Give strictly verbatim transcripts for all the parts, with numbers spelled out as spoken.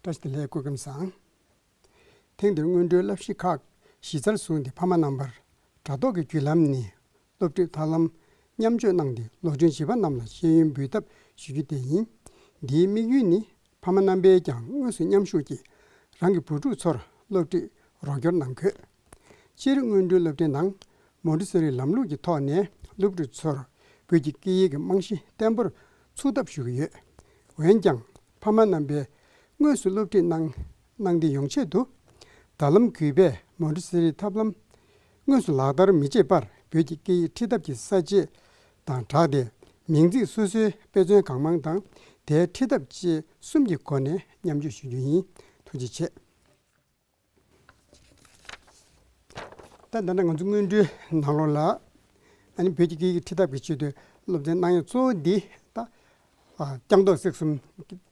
བཀྲ་ཤིས་བདེ་ལེགས། སྐུ་ཁམས་བཟང་། ཐེངས་འདིར་སྔོན་འགྲོའི་བསླབ་གཞི་ཁག་གཞི་རྩར་བཟུང་སྟེ་ཕ་མ་རྣམ་པར་དྲ་ཐོག་གི་བརྒྱུད་ལམ་ནས་སློབ་ཁྲིད་ཐབས་ལམ་མཉམ་སྤྱོད་གནང་སྟེ་སློབ་ཆེན་བཞི་པ་རྣམས་ལ་ཤེས་ཡོན་འབུལ་ཐབས་ཞུ་རྒྱུ་དེ་ཡིན། འདིའི་དམིགས་ཡུལ་ནི་ཕ་མ་རྣམ་པས་ཀྱང་དངོས་སུ་མཉམ་ཞུགས་ཀྱིས་རང་གི་བུ་ཕྲུག་ཚོར་སློབ་ཁྲིད་རོགས་སྐྱོར་གནང་དགོས། སྤྱིར་སྔོན་འགྲོའི་སློབ་གྲྭའི་ནང་མོན་ཊི་སོ་རི་ལམ་ལུགས་ཀྱི་ཐོག་ནས་སློབ་ཕྲུག་ཚོར་བོད་ཀྱི་སྐད་ཡིག་གི་རྨང་གཞི་བརྟན་པོར་ཚུགས་ཐབས་ཞུ་གི་ཡོད། འོན་ཀྱང་ཕ་མ་རྣམ་པས་དངོས་སུ་སློབ་ཁྲིད་གནང་གནང་སྟེ་ཡོང་ཆེད་དུ། ད་ལམ་གུས་པས་མོན་ཊི་སོ་རིའི་ཐབས་ལམ་དངོས་སུ་ལག་བསྟར་མི་བྱེད་པར་བོད་ཀྱི་སྐད་ཡིག་ཁྲིད་ཐབས་ཀྱི་ས་བཅད་དང་སྦྲགས་ཏེ་མིང་ཚིག་སོ་སོའི་དཔེ་མཚོན་གང་མང་དང་དེའི་ཁྲིད་ཐབས་བཅས་གསུམ་གྱི་སྒོ་ནས་མཉམ་སྤྱོད་ཞུ་རྒྱུ་ཡིན། ཐུགས་རྗེ་ཆེ། ད་ད་ལྟ་ང་ཚོ་སྔོན་འགྲོའི་ནང་ལོགས་ལ་ཨ་ནི་བོད་ཀྱི་སྐད་ཡིག་ཁྲིད་ཐབས་ཀྱི་ཆེད་དུ་སློབ་ཚན་གནང་ཡ་གཙོ་བོ་འདི་ད་ཨ་རྐྱང་རྡོག་རྩེག་གསུམ་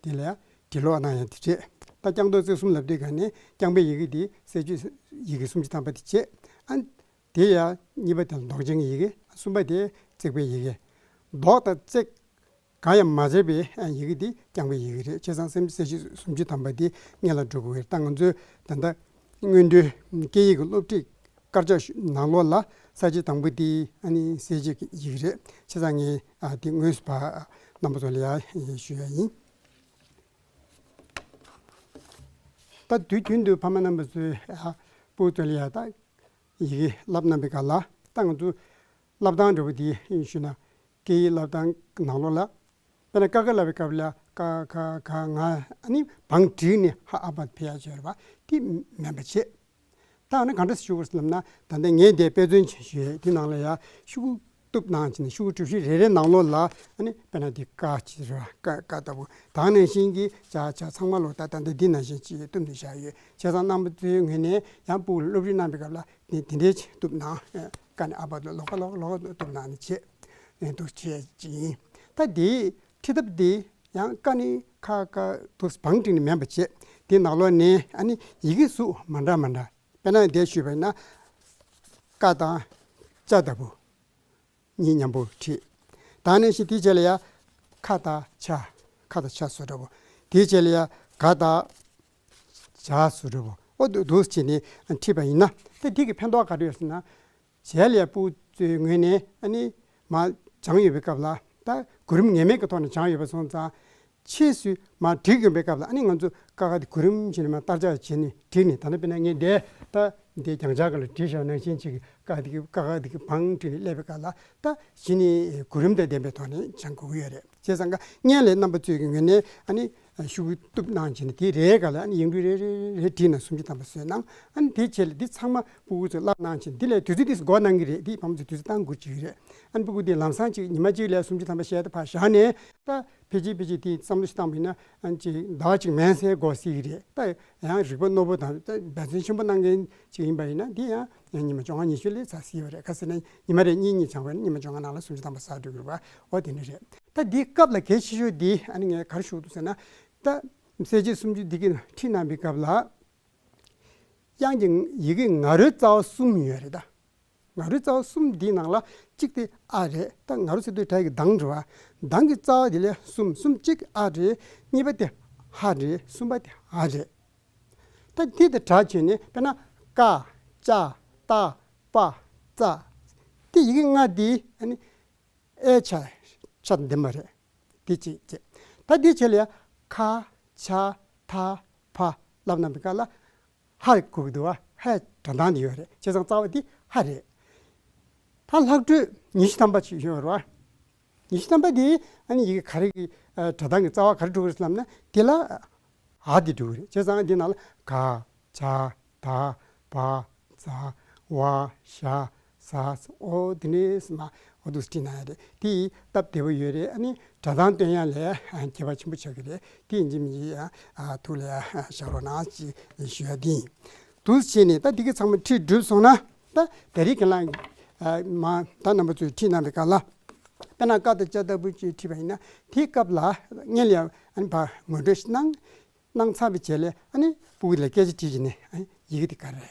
འདི་ལ་ཡ་འབྲི་ཀློག་གནང་ཡ་དེ་རེད། ད་རྐྱང་རྡོག་རྩེག་གསུམ་ལབ་དུས་ག་ནས་རྐྱང་པའི་ཡི་གེ་འདི་གསལ་བརྗོད་ཡི་གེ་སུམ་ཅུ་ཐམ་པ་དེ་བྱས། ཨ་ནི་དེ་ཡ་གཉིས་པ་དེ་ལ་འདོགས་ཅན་གྱི་ཡི་གེ། གསུམ་པ་དེ་རྩེག་པའི་ཡི་གེ། རྡོག་དང་རྩེག་གང་ཡང་མ་ཟེར་བའི་ཡི་གེ་འདི་རྐྱང་པའི་ཡི་གེ་རེད། བྱས་ཙང་གསལ་བརྗོད་སུམ་ཅུ་ཐམ་པ་འདི་སྔོན་ལ་འགྲོ་དགོས་པས། ད་ང་ཚོས་ད་ལྟ་སྔོན་འགྲོའི་སྐད་ཡིག་གི་སློབ་ཁྲིད་སྐར་ཆ་ནང་ལོགས་ལ་ས་བཅད་དང་པོ་འདི་ཨ་ནི་གསལ་བརྗོད་ཀྱི་ཡི་གེ་རེད། བྱས་ཙང་ངས་ཨ་འདི་དངོས་སུ་ཕར་རྣམ་པ་ཚོ་ལ་ཡ་ཞུ་ཡ་ཡིན། ད་དུས་རྒྱུན་དུ་ཕ་མ་རྣམ་པ་ཚོས་ཨ་སྤུ་གུ་ཚོ་ལ་ཡ་ད་ཡི་གེ་བསླབ་གནང་པའི་སྐབས་ལ། ད་ང་ཚོ་བསླབ་སྟངས་འདྲ་པོ་འདི་ཞུས་ན། སྐད་ཡིག་བསླབ་སྟངས་ནང་ལོགས་ལ། དཔེར་ན་ཀ་ཁ་བསླབ་པའི་སྐབས་ལ་ཀ་ཁ་ག་ང་ཨ་ནི་བང་བསྒྲིགས་ནས་ཧ་ཨ་བ་ཕེ་ཡ་བྱས་རེད་པ། དེ་མིན་པ་བྱས། ད་ཨ་ནི་གང་འདྲ་ཞུ་དགོས་ལབ་ན། ད་ལྟ་ངས་འདི་དཔེ་མཚོན་ཅིག་ཞུས། དེ་ནང་ལ་ཡ་ཤོག་གུ་གཏུབ་གནང་བྱས་ནས་ཤོག་གུ་གྲུ་བཞི་རེ་རེ་ནང་ལོགས་ལ་ཨ་ནི་དཔེར་ན་འདི་ཀ་ཅིག་རེད་པ། ཀ་ཀ་ལྟ་བུ། ད་ནང་བཞིན་གྱི་ཅ་ཆ་ཚང་མ་ལོག་ད་ད་ལྟ་འདི་ནང་བཞིན་ཅིག་གཏུབ་ནས་བཞག་ཡོད། བྱས་ཙང་རྣམ་པ་ཚོའི་ངོས་ནས་ཡང་སྤུ་གུ་ལ་སློབ་ཁྲིད་གནང་པའི་སྐབས་ལ་དེ་དེ་འདྲའི་ཅིག་གཏུབ་གནང་། ཀ་ནས་ཨ་བར་དུ་ལོགས་ཀ་ལོགས་ཀ་ལོགས་ཀ་གཏུབ་གནང་ནས་བྱས། འདུག་བྱས་ཅིག་ཡིན། ད་དེའི་ཁྲིད་ཐབས་དེ་ཡང་ཀ་ནས་ཁ་ཀ་འདུག་བང་བསྒྲིགས་ནས་མིན་པ་བྱས། དེའི་ནང་ལོགས་ནས་ཨ་ནི་ཡི་གེ་གཟུགས་མ་འདྲ་མ་འདྲ། དཔེར་ན་འདི་ཞུས་པ་ཡིན་ན། ཀ་དང་ཅ་ལྟ་བུ་གཉིས་མཉམ་པོ་བྲིས། ད་ནང་བཞིན་དེའི་རྗེས་ལ་ཡ་ཁ་དང་ཆ། ཁ་དང་ཆ་བཟོ་འདྲ་པོ། དེའི་རྗེས་ལ་ཡ་ག་དང་ཇ་བཟོ་འདྲ་པོ། ཨོ་འདུག་འདུག་བྱས་ནས་བྲིས་པ་ཡིན་ན། ད་འདི་གི་ཕན་ཐོགས་ག་རེ་ཡོད་ཟེར་ན། རྗེས་ལ་ཡ་སྤུ་གུ་ཚོའི་ངོས་ནས་ཨ་ནི་མར་སྦྱངས་ཡོད་པའི་སྐབས་ལ། ད་གོ་རིམ་ངེས་མེད་ཀྱི་ཐོག་ནས་སྦྱངས་ཡོད་པ་སོང་ཙང་། ཕྱིས་སུ་མར་བསྒྲིགས་ཡོང་པའི་སྐབས་ལ་ཨ་ནི་ང་ཚོ་ཀ་ཁ་དེ་གོ་རིམ་བྱས་ནས་མར་བསྟར་སྦྱང་བྱས་ནས་བསྒྲིགས་ནས། ད་ནི་དཔེར་ན་ངས་འདི་ད་འདི་རྒྱང་ཆ་སྒང་ལ་བྲིས་བཞག་ནང་བཞིན་ཅིག་ཀ་དེ་གི་ཀ་ཁ་དེ་གི་བང་བསྒྲིགས་ནས་སླེབས་པའི་སྐབས་ལ། ད་གཞི་ནས་གོ་རིམ་དང་ལྡན་པའི་ཐོག་ནས་སྦྱང་དགོས་ཀྱི་ཡོད་རེད། བྱས་ཙང་ཀ་སྔོན་ལ་རྣམ་པ་ཚོའི་གི་ངོས་ནས་ཨ་ནི་ཤོག་གུ་གཏུབ་གནང་བྱས་ནས་དེ་རེའི་སྒང་ལ་ཨ་ནི་ཡིག་འབྲུ་རེ་རེ་རེ་བྲིས་ནས་སུམ་ཅུ་ཐམ་པ་བཟོས་གནང་། ཨ་ནི་དེའི་རྗེས་ལ་འདི་ཚང་མ་སྤུ་གུ་ཚོས་བསླབ་གནང་བྱས། འདི་ལ་དུས་ཚོད་འདི་འགོར་གནང་གི་རེད། འདི་ཕ་མ་ཚོས་དུས་ཚོད་བཏང་དགོས་ཀྱི་ཡོད་རེད། ཨ་ནི་སྤུ་གུ་འདི་ལམ་སང་ཅིག་ཉི་མ་གཅིག་ལ་སུམ་ཅུ་ཐམ་པ་བཤད་དེ་ཕར་བཞག་ནས། ད་ཕལ་ཆེར་ཕལ་ཆེར་དེ་བསམ་བློ་ཞིག་བཏང་བ་ཡིན་ན། ཨ་ཅིག་ཟླ་བ་གཅིག་མིན་ཚད་འགོར་སྲིད་ཀྱི་རེད། ད་ཡང་རིག་པ་རྣོ་པོ་དང་ད་འབད་བརྩོན་ཆེན་པོ་གནང་མཁན་ཅིག་ཡིན་པ་ཡིན་ན། འདི་ཡང་ཡང་ཉི་མ་བཅོ་ལྔ་ཉི་ཤུ་ལས་ཚར་སྲིད་པ་རེད། ག་ཟེར་ན་ཉི་མ་རེ་གཉིས་གཉིས་སྦྱངས་པ་ཡིན་ན་ཉི་མ་བཅོ་ལྔ་ནང་ལ་སུམ་ཅུ་ཐམ་པ་ཟ་འགྲོ་གི་རེད་པ། འོ་དེ་འདྲ་རེད། ད་འདིའི་སྐབས་ལ་གལ་ཆེ་ཤོས་འདི་ཨ་ནི་ངས་ག་རེ་ཞུ་འདུག་ཟེར་ན། ད་གསལ་བྱེད་སུམ་ཅུ་འདི་གི་ཁྲིད་གནང་པའི་སྐབས་ལ། དབྱངས་ཀྱི་ཡི་གེ་ང་རོའི་རྩ་བ་གསུམ་ཡོད་རེད་ད། ང་རོའི་རྩ་བ་གསུམ་འདིའི་ནང་ལ་གཅིག་དེ་ཨ་རེད། ད་ང་རོ་ཟེར་དུས་སྒྲ་ཡི་གདངས་རེད་པ། གདངས་ཀྱི་རྩ་བ་དེ་ལ་གསུམ། གསུམ། གཅིག་ཨ་རེད། གཉིས་པ་དེ་ཧ་རེད། གསུམ་པ་དེ་འ་རེད། ད་དེ་དང་སྦྲགས་བྱས་ནས་དཔེར་ན་ཀ་ཅ་ཏ་པ་ཙ། དེ་ཡི་གེ་ལྔ་དེ་ཨ་ནི་ཨེ་ཆ་ཆ་འདི་མ་རེད། དེ་གཅིག་བྱས། ད་དེའི་རྗེས་ལ་ཡ་ཁ་ཆ་ཐ་ཕ་ལབ་གནང་པའི་སྐབས་ལ་ཧ་གོ་གི་འདུག་པ། ཧའི་སྒྲ་གདངས་དེ་ཡོད་རེད། བྱས་ཙང་རྩ་བ་དེ་ཧ་རེད། ད་ལྷག་འཕྲོས་ཉི་ཤུ་ཐམ་པ་ཅིག་ཡོད་རེད་པ། ཉི་ཤུ་ཐམ་པ་དེ་ཨ་ནི་ཡི་གེ་ག་རེ་གི་ཨ་སྒྲ་གདངས་ཀྱི་རྩ་བ་ག་རེ་འགྲོ་གི་རེད་ལབ་ན། དེ་ལ་འ་དེ་འགྲོ་གི་རེད། བྱས་ཙང་འདི་ནང་ལ་ག་ཇ་ད་བ་ཛ་ཝ་ཞ་ཟ། འོ་དེ་འདྲས་མར་འོ་འདུག་སེ་བྲིས་གནང་ཡ་རེད། དེ་ཡིས་སྟབས་བདེ་པོ་ཡོད་རེད། ཨ་ནི་སྒྲ་གདངས་སྟོན་ཡ་ལ་ཁྱད་པར་ཆེན་པོ་ཆགས་ཀྱི་རེད། དེ་ཡིན་གཅིག་མིན་གཅིག་ཡང་ཐུགས་ལ་བཞག་རོགས་གནང་ཅེས་ཞུ་ཡ་དེ་ཡིན། འདུག་སེ་བྱས་ནས་ད་འདི་ག་ཚང་མ་ཁྲིད་གྲུབ་སོང་ན། ད་ད་རེས་ཁྱེད་རང་མར་ད་རྣམ་པ་ཚོས་ཁྲིད་གནང་བའི་སྐབས་ལ། དཔེར་ན་ཀ་དང་ཅ་ལྟ་བུ་ཅིག་ཁྲིད་པ་ཡིན་ན། དེའི་སྐབས་ལ་སྔོན་ལ་ཡང་ཨ་ནི་ཕར་ངོ་སྤྲོད་ཞིག་གནང་། གནང་ཚར་བའི་རྗེས་ལ་ཨ་ནི་སྤུ་གུ་ལ་སྐད་ཆ་དྲིས་བྱས་ནས། ཨ་ནི་ཡི་གེ་དེ་ག་རེ་རེད།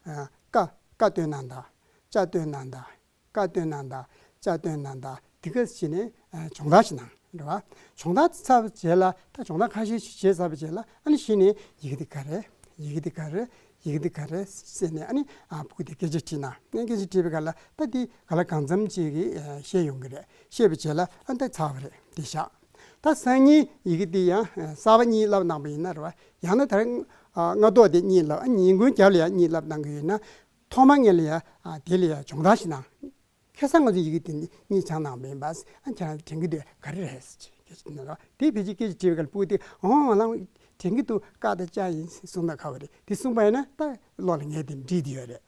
ཨ་ཀ་ཀ་སྟོན་གནང་དང་། ཅ་སྟོན་གནང་དང་། ཀ་སྟོན་གནང་དང་། ཅ་སྟོན་གནང་དང་། དེ་ག་བྱས་ནས་ཨ་སྦྱོང་བརྡར་ཞིག་གནང་། རེད་བ། སྦྱོང་བརྡར་ཚར་བའི་རྗེས་ལ་ད་སྦྱོང་བརྡར་ཁ་ཤས་ཤིག་བྱས་ཚར་བའི་རྗེས་ལ་ཨ་ནི་གཞི་ནས་ཡི་གེ་འདི་ག་རེ། ཡི་གེ་འདི་ག་རེ། ཡི་གེ་འདི་ག་རེ་ཟེར་ནས་ཨ་ནི་ཨ་ཕྲུ་གུ་དེ་སྐད་ཆ་དྲིས་ན་ངས་སྐད་ཆ་དྲིས་པའི་སྐབས་ལ་ད་འདི་ག་ལ་གང་འཚམ་ཅིག་གིས་ཤེས་ཡོང་གི་རེད། ཤེས་པའི་རྗེས་ལ་ཨ་ད་ཚར་བ་རེད། འདི་བཞག་ད་སང་ཉིན་ཡི་གེ་འདི་ཡང་གསར་པ་གཉིས་བསླབ་གནང་པ་ཡིན་ན་རེད་བ། ཡང་ན་ད་རེས་སྔ་ཐོག་དེ་གཉིས་བསླབ། ཨ་ཉིན་གུང་རྒྱབ་ལ་ཡང་གཉིས་བསླབ་གནང་གི་ཡོད་ན། ཐོག་མ་ངེད་ལ་ཡང་དེ་ལ་ཡང་སྦྱོང་བརྡར་ཞིག་གནང་། ཁ་སང་ང་ཚོ་ཡི་གེ་དེ་གཉིས་སྦྱངས་གནང་བ་ཡིན་པ། ཨ་ཁྱེད་རང་དྲན་གྱི་འདུག་ག་རེ་རེད་ཟེར་གྱི་ན་རོ། དེ་ཕལ་ཆེར་སྐད་ཆ་དྲིས་པའི་སྐབས་ལ་ཕྲུ་གུ་དེ་ཨོ་ང་རང་དྲན་གྱི་འདུག་ཀ་དང་ཅ་ཡིན་གསུངས་ན་ཁག་པོ་རེད། དེ་གསུངས་པ་ཡིན་ན་ད་བློ་ལ་ངེས་དེ་འདྲིས་དེ་ཡོད་རེད།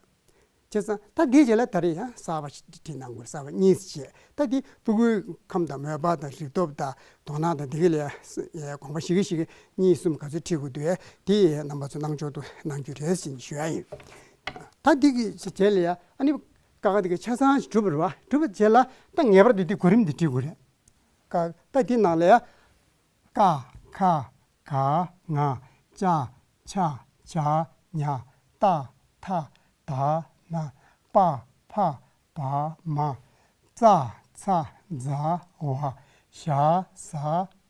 བྱས་ཙང་ད་དེའི་རྗེས་ལ་ད་རེས་ཡང་གསར་པ་ཞིག་ཁྲིད་གནང་དགོས། གསར་པ་གཉིས་བྱས། ད་དེ་ཕྲུ་གུའི་ཁམས་དང་མོས་པ་དང་རིག་སྟོབས་དང་དོ་སྣང་དང་དེ་ག་ལ་ཡ་དགོངས་པ་བཞེས་ཀྱི་བཞེས་ཀྱི་གཉིས་གསུམ་ག་ཚོད་ཁྲིད་དགོས་འདུག་ཨེ། དེ་རྣམ་པ་ཚོ་གནང་ཕྱོགས་དུ་གནང་རྒྱུ་རེད་ཟེར་ནས་ཞུ་ཡ་ཡིན། ད་འདི་གི་རྗེས་ལ་ཡ་ཨ་ནི་ཀ་ཁ་འདི་གི་ཆ་ཚང་ཞིག་གྲུབ་པ་རེད་བ། གྲུབ་པའི་རྗེས་ལ་ད་ངེས་པར་དུ་འདི་གོ་རིམ་འདི་ཁྲིད་དགོས་རེད། ཀ་ད་འདི་ནང་ལ་ཡ། ཀ་ཁ་ག་ང་ཅ་ཆ་ཇ་ཉ་ཏ་ཐ་ད་ན་པ་ཕ་བ་མ་ཙ་ཚ་ཛ་ཝ་ཞ་ཟ་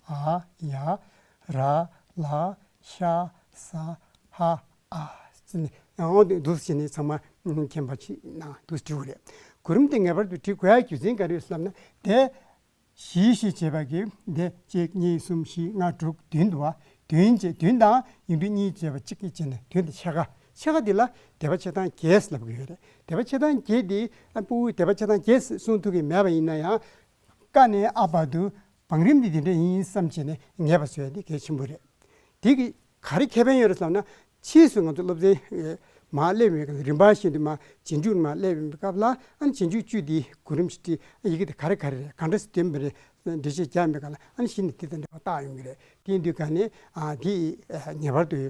འ་ཡ་ར་ལ་ཤ་ས་ཧ་ཨ་ཟེར་ནས་ཡང་འོ་དེ་འདུག་སེ་བྱས་ནས་ཚང་མ་མཁྱེན་པ་ཅིག་གནང་འདུག་སེ་བྲིས་དགོས་རེད། གོ་རིམ་དེ་ངེས་པར་དུ་བྲིས་དགོས་ཡ་རྒྱུ་མཚན་ག་རེ་ཡོད་ཟེར་ལབ་ན་དེ། བཞི་བཞི་བྱས་པ་གི་འདི་གཅིག་གཉིས་གསུམ་བཞི་ལྔ་དྲུག་བདུན་འདུག་བ། བདུན་བྱས་བདུན་དང་ཡིག་འབྲུ་གཉིས་བྱས་པ་གཅིག་གིས་བྱས་ནས་བདུན་དེ་ཕྱེད་ཀ་ཕྱེད་ཀ་འདི་ལ་སྡེ་པ་ཕྱེད་དང་བརྒྱད་ལབ་ཀྱི་ཡོད་རེད། སྡེ་པ་ཕྱེད་དང་བརྒྱད་འདི་ཨ་ཕྲུ་གུ་སྡེ་པ་ཕྱེད་དང་བརྒྱད་གསུང་ཐུབ་ཀྱི་མེད་པ་ཡིན་ན་ཡང་། ཀ་ནས་ཨ་བར་དུ་བང་རིམ་འདི་དེ་འདྲ་ཡིན་བསམ་བྱས་ནས་ངེས་པ་བཟོ་ཡ་འདི་གལ་ཆེན་པོ་རེད། དེ་གི་ག་རེ་ཁེ་ཕན་ཡོད་རེད་ཟེར་ན། ཕྱིས་སུ་ང་ཚོ་སློབ་ཚན་མར་སླེབས་ཡོང་སྐབས་རིམ་པ་བཞིན་དུ་མར་རྗེས་འཇུག་མར་སླེབས་ཡོང་པའི་སྐབས་ལ་ཨ་ནི་རྗེས་འཇུག་བཅུ་དེའི་གོ་རིམ་ཞིག་བྲིས། ཡི་གེ་དེ་ག་རེ་ག་རེ་རེད། གང་འདྲ་སེ་འདོན་པ་རེད། འགྲེལ་བཤད་རྒྱག་པའི་སྐབས་ལ་ཨ་ནི་གཞི་ནས་དེ་དང་འབྲེལ་བ་བཏགས་ཡོང་གི་རེད། དེ་ཡིན་དུས་ག་ནས་ཨ་དེ་ངེས་པར་དུ་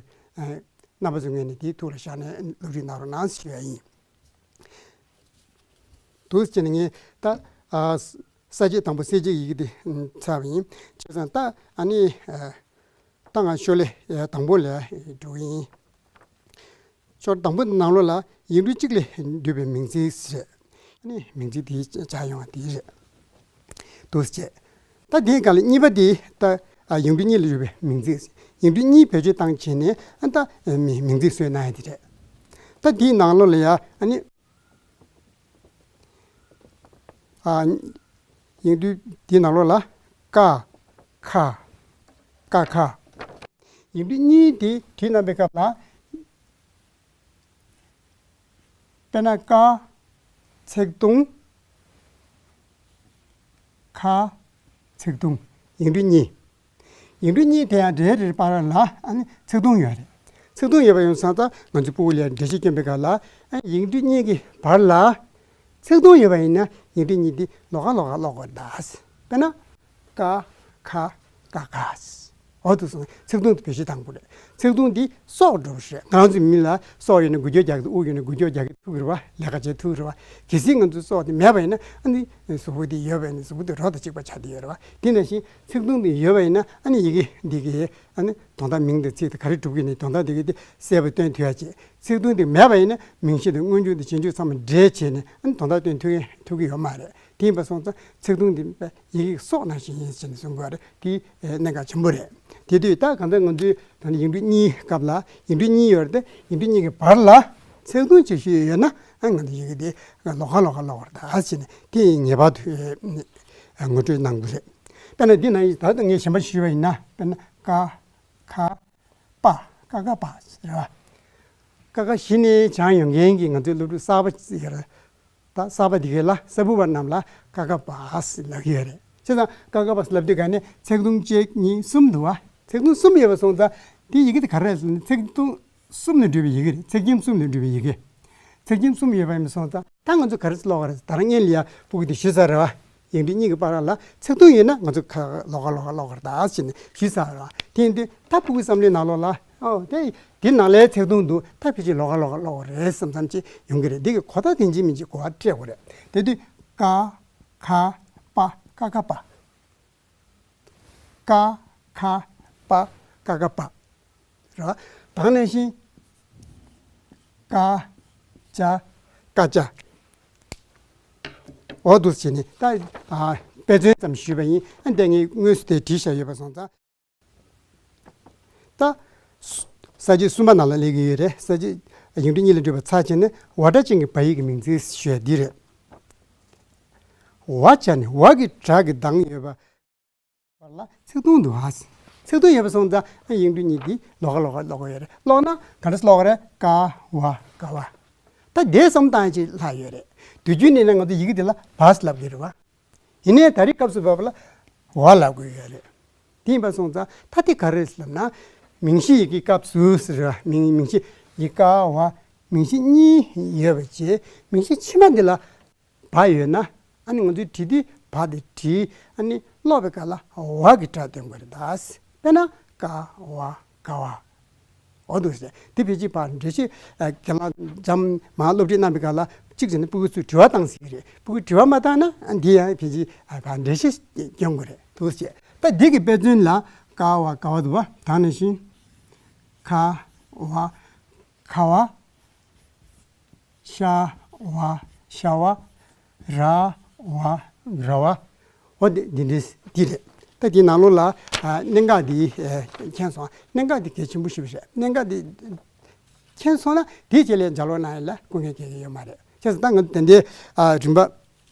རྣམ་པ་ཚོའི་ངོས་ནས་དེའི་ཐུགས་ལ་བཞག་ནས་སློབ་ཁྲིད་གནང་རོགས་གནང་ཞུ་ཡ་ཡིན། འདུག་སེ་བྱས་ནས་ངས་ད་ས་བཅད་དང་པོ་གསལ་བྱེད་ཡི་གེ་དེ་ཚར་བ་ཡིན། བྱས་ཙང་ད་ཨ་ནི། ད་ང་ཤོ་ལོ་ཀ་དང་པོ་ལ་འགྲོ་གི་ཡིན། ཤོ་ལོ་ཀ་དང་པོ་ནང་ལོགས་ལ་ཡིག་འབྲུ་གཅིག་ལས་འདུས་པའི་མིང་ཚིག་ཟེར། ཨ་ནི་མིང་ཚིག་དེ་ཆགས་ཡོང་བ་དེ་རེད། འདུག་སེ་བྱས། ད་དེའི་སྒང་ལ་གཉིས་པ་དེ་ད་ཡིག་འབྲུ་གཉིས་ལས་གྲུབ་པའི་མིང་ཚིག་ཡིག་འབྲུ་གཉིས་བེད་སྤྱོད་བཏང་བྱས་ནས་ཨ་ད་མིང་ཚིག་བཟོས་གནང་ཡ་དེ་རེད། ད་དེའི་ནང་ལོགས་ལ་ཡ་ཨ་ནི། ཨ། ཡིག་འབྲུ་དེའི་ནང་ལོགས་ལ་ཀ་ཁ་ཀ་ཁ། ཡིག་འབྲུ་གཉིས་དེ་བྲིས་གནང་པའི་སྐབས་ལ། དཔེར་ན་ཀ་ཚེག་ཐུང་། ཁ་ཚེག་ཐུང་། ཡིག་འབྲུ་གཉིས། ཡིག་འབྲུ་གཉིས་དེ་ཡང་འབྲེལ་རེའི་བར་ལ་ཨ་ནི་ཚེག་ཐུང་ཡོད་རེད། ཚེག་ཐུང་ཡོད་པ་ཡིན་ཙང་ད་ང་ཚོ་ཕྲུ་གུ་ལ་འགྲེལ་བཤད་སྐྱོན་པའི་སྐབས་ལ་ཨ་ཡིག་འབྲུ་གཉིས་ཀྱི་བར་ལ་ཚེག་ཐུང་ཡོད་པ་ཡིན་ན་ཡིག་འབྲུ་གཉིས་དེ་ལོགས་ཀ་ལོགས་ཀ་ཀློག་དགོས་རེད་ད། དཔེར་ན། ཀ་ཁ་ཀ་ཁ། འོ་འདུག་སེ་ཚེག་ཐུང་དེ་བེད་སྤྱོད་གཏང་དགོས་རེད། ཚེག་ཐུང་དེ་སྲོག་འགྲོ་བ་རེད། ང་རང་ཚོའི་མི་ལ་སྲོག་ཡོད་ན་འགུལ་སྐྱོད་རྒྱག་གི་འདུག་དབུགས་ཡོད་ན་འགུལ་སྐྱོད་རྒྱག་གི་ཐུག་གི་རེད་བ། ལས་ཀ་བྱེད་ཐུག་གི་རེད་བ། གལ་སྲིད་ང་ཚོའི་སྲོག་དེ་མེད་པ་ཡིན་ན་ཨ་ནི་གཟུགས་པོ་དེ་ཡོད་པ་ཡིན་ན་གཟུགས་པོ་དེ་རོ་དང་གཅིག་པ་ཆགས་བསྡད་ཡོད་རེད་བ། དེ་ནང་བཞིན་ཚེག་ཐུང་དེ་ཡོད་པ་ཡིན་ན་ཨ་ནི་ཡི་གེ་འདི་གི་ཨ་ནི་དོན་དག་མིང་དང་ཚིག་དང་ག་རེ་གྲུབ་ཀྱི་ནི་དོན་དག་འདི་གི་དེ་གསལ་པོ་སྟོན་ཐུབ་ཡ་བྱེད། ཚེག་ཐུང་དེ་མེད་པ་ཡིན་ན་མིང་གཞི་དང་སྔོན་འཇུག་དང་རྗེས་འཇུག་ཚང་མ་འབྲེལ་བྱས་ནས་ཨ་ནི་དོན་དག་སྟོན་ཐུབ་ཀྱི་ཐུབ་ཀྱི་ཡོད་མ་རེད། དེ་ཡིན་པ་སོང་ཙང་ཚེག་ཐུང་འདི་ཡི་གེ་སྲོག་ནང་བཞིན་ཡིན་ཟེར་ནས་གསུང་དགོས་པ་རེད། དེ་གནད་འགག་ཆེན་པོ་རེད། དེ་དུས་ད་གང་ལྟར་ང་ཚོས་ད་ནི་ཡིག་འབྲུ་གཉིས་སྐབས་ལ་ཡིག་འབྲུ་གཉིས་ཡོད་རེད་དེ། ཡིག་འབྲུ་གཉིས་ཀྱི་བར་ལ་ཚེག་ཐུང་ཅིག་ཞིག་ཡོད་ན་ཨ་ང་ཚོ་ཡི་གེ་དེ་ལོགས་ཀ་ལོགས་ཀ་ཀློག་དགོས་རེད་ད་ཟེར་ནས་དེ་ངེས་པར་དུ་ངོ་སྤྲོད་གནང་དགོས་རེད། དཔེར་ན་འདི་ན་ད་ལྟ་ངས་གཞན་པ་ཞུས་པ་ཡིན་ན་དཔེར་ན་ཀ་ཁ་པ། ཀ་ཁ་པ་རེད་བ། ཀ་ཁ་གཞི་ནས་སྦྱངས་ཡོང་མཁན་གྱི་ང་ཚོའི་སློབ་ཕྲུག་གསར་པ་ཡོད་རེད། ད་གསར་པ་འདི་གའི་ལ་གསར་བུ་བ་རྣམས་ལ་ཀ་ཁ་པ་ཟེར་ལབ་ཀྱི་ཡོད་རེད། བྱས་ཙང་ཀ་ཁ་པ་ཟེར་ལབ་དུས་ག་ནས་ཚེག་ཐུང་གཅིག་གཉིས་གསུམ་འདུག་བ། ཚེག་ཐུང་གསུམ་ཡོད་པ་སོང་ཙང་དེ་ཡི་གེ་དེ་ག་རེ་རེད་ཟེར་ན་ཚེག་ཐུང་གསུམ་ནས་གྲུབ་པའི་ཡི་གེ་རེད། ཚེག་ཁྱིམ་གསུམ་ནས་གྲུབ་པའི་ཡི་གེ། ཚེག་ཁྱིམ་གསུམ་ཡོད་པ་ཡིན་པ་སོང་ཙང་ད་ང་ཚོ་ག་རེ་ཀློག་གི་རེད། ད་རང་ངས་ལ་ཡ་ཕྲུ་གུ་དེ་ཞུས་ཚར་རེད་བ། ཡིག་འབྲུ་གཉིས་ཀྱི་བར་ལ་ཚེག་ཐུང་ཡོད་ན་ང་ཚོ་ཁ་ལོགས་ཀ་ལོགས་ཀ་ཀློག་གི་རེད་ད་ཟེར་ནས་ཞུས་ཚར་རེད་བ། དེ་ཡིན་དུས་ད་ཕྲུ་གུའི་བསམ་བློའི་ནང་ལོགས་ལ་ཨོ་དེ་དེ་ནང་ལའི་ཚེག་ཐུང་འདུག་ད་ཕལ་ཆེར་ལོགས་ཀ་ལོགས་ཀ་ཀློག་གི་རེད་བསམ་བསམ་ཅིག་ཡོང་གི་རེད། འདི་གི་གོ་བརྡ་དེ་འཇིགས་མི་འཇིགས་གོ་བ་སྤྲད་དགོས་རེད། དེ་དུས་ཀ་ཁ་པ། ཀ་ཁ་པ། ཀ་ཁ་པ། ཀ་ཁ་པ། རེད་བ། ད་ག་ནང་བཞིན་ཀ་ཅ། ཀ་ཅ། འོ་འདུག་སེ་བྱས་ནས་ད་ཨ། དཔེ་མཚོན་ཙམ་ཞུས་པ་ཡིན། ཨ་འདི་ངས་དངོས་སུ་དེ་བྲིས་བཞག་ཡོད་པ་སོང་ཙང་། ད་ས་བཅད་གསུམ་པ་ནང་ལ་སླེབས་ཀྱི་ཡོད་རེད། ས་བཅད་ཡིག་འབྲུ་གཉིས་ལས་གྲུབ་པའི་ཚ་བྱས་ནས་ཝ་སྒྲ་ཅན་གྱི་བ་ཡིག་གི་མིང་ཚིག་ཞུ་ཡ་འདི་རེད། ཝ་བྱས་ནས་ཝ་གི་སྒྲ་གི་གདངས་ཡོད་པ། བར་ལ་ཚིག་ཐུང་འདུག་ཨ། ཚིག་ཐུང་ཡོད་པ་སོང་ཙང་ཨ་ཡིག་འབྲུ་གཉིས་འདི་ལོགས་ཀ་ལོགས་ཀ་ཀློག་དགོས་ཡོད་རེད། ཀློག་ན་ག་འདྲ་ཀློག་གི་རེད། ཀ་ཝ་ཀ་ཝ། ད་དེ་བསམ་བཏང་ཅིག་ལྷག་ཡོད་རེད། དུས་རྒྱུན་ནས་ན་ང་ཚོ་ཡི་གེ་འདི་ལ་བ་ཟེར་ལབ་ཀྱི་རེད་བ། ཡིན་ནའི་ད་རེས་སྐབས་སུ་བབ་ལ་ཝ་ལབ་དགོས་ཡོད་རེད། དེ་ཡིན་པ་སོང་ཙང་ད་དེ་ག་རེ་ཟེར་ལབ་ན། མིང་གཞི་ཡི་གེའི་སྐབས་སུ་ཟེར་བ། མིང་མིང་གཞི་ཡི་གེ་ཀ་ཝ་མིང་གཞི་གཉིས་ཡོད་པ་བྱས། མིང་གཞི་ཕྱི་མ་འདི་ལ་བ་ཡོད་ན། ཨ་ནི་ང་ཚོས་བྲིས་དུས་བ་དེ་བྲིས། ཨ་ནི་ཀློག་པའི་སྐབས་ལ་ཝ་གི་སྒྲ་འདོན་དགོས་རེད་ད། དཔེར་ན་ཀ་ཝ་ཀ་ཝ། འོ་འདུག་ཟེར། དེ་ཕལ་ཆེར་ཕར་འགྲེལ་བཤད་ཨ་རྒན་ལགས་འཇམ་མ་སློབ་ཁྲིད་གནང་པའི་སྐབས་ལ་གཅིག་བྱས་ན་སྤུ་གུ་ཚོས་དྲི་བ་བཏང་སྲིད་ཀྱི་རེད། སྤུ་གུས་དྲི་བ་མ་བཏང་ན་ཨ་འདི་ཡང་ཕལ་ཆེར་ཨ་ཕར་འགྲེལ་བཤད་སྐྱོན་དགོས་རེད་འདུག་ཟེར། ད་འདི་གི་དཔེ་མཚོན་ལ་ཀ་ཝ་ཀ་ཝ་འདུག་བ། ད་ནང་བཞིན་ཁ་ཝ་ཁ་ཝ། ཤ་ཝ་ཤ་ཝ། ར་ཝ་ར་ཝ། འོ་འདི་འདི་འདྲས་འདི་རེད། ད་འདི་ནང་ལོགས་ལ་ཨ་གནད་འགག་འདི་ཨ་མཁྱེན་སོང་། གནད་འགག་འདི་གལ་ཆེན་པོ་ཞིག་རེད། གནད་འགག་འདི་མཁྱེན་སོང་ན་དེའི་རྗེས་ལ་ལྗགས་ཀློག་གནང་ཡ་ལ་སྐུ་ངལ་འཁྱེལ་གྱི་ཡོད་མ་རེད། བྱས་ཙང་ད་ང་ཚོ་དེ་འདྲའི་ཨ་རིམ་པ་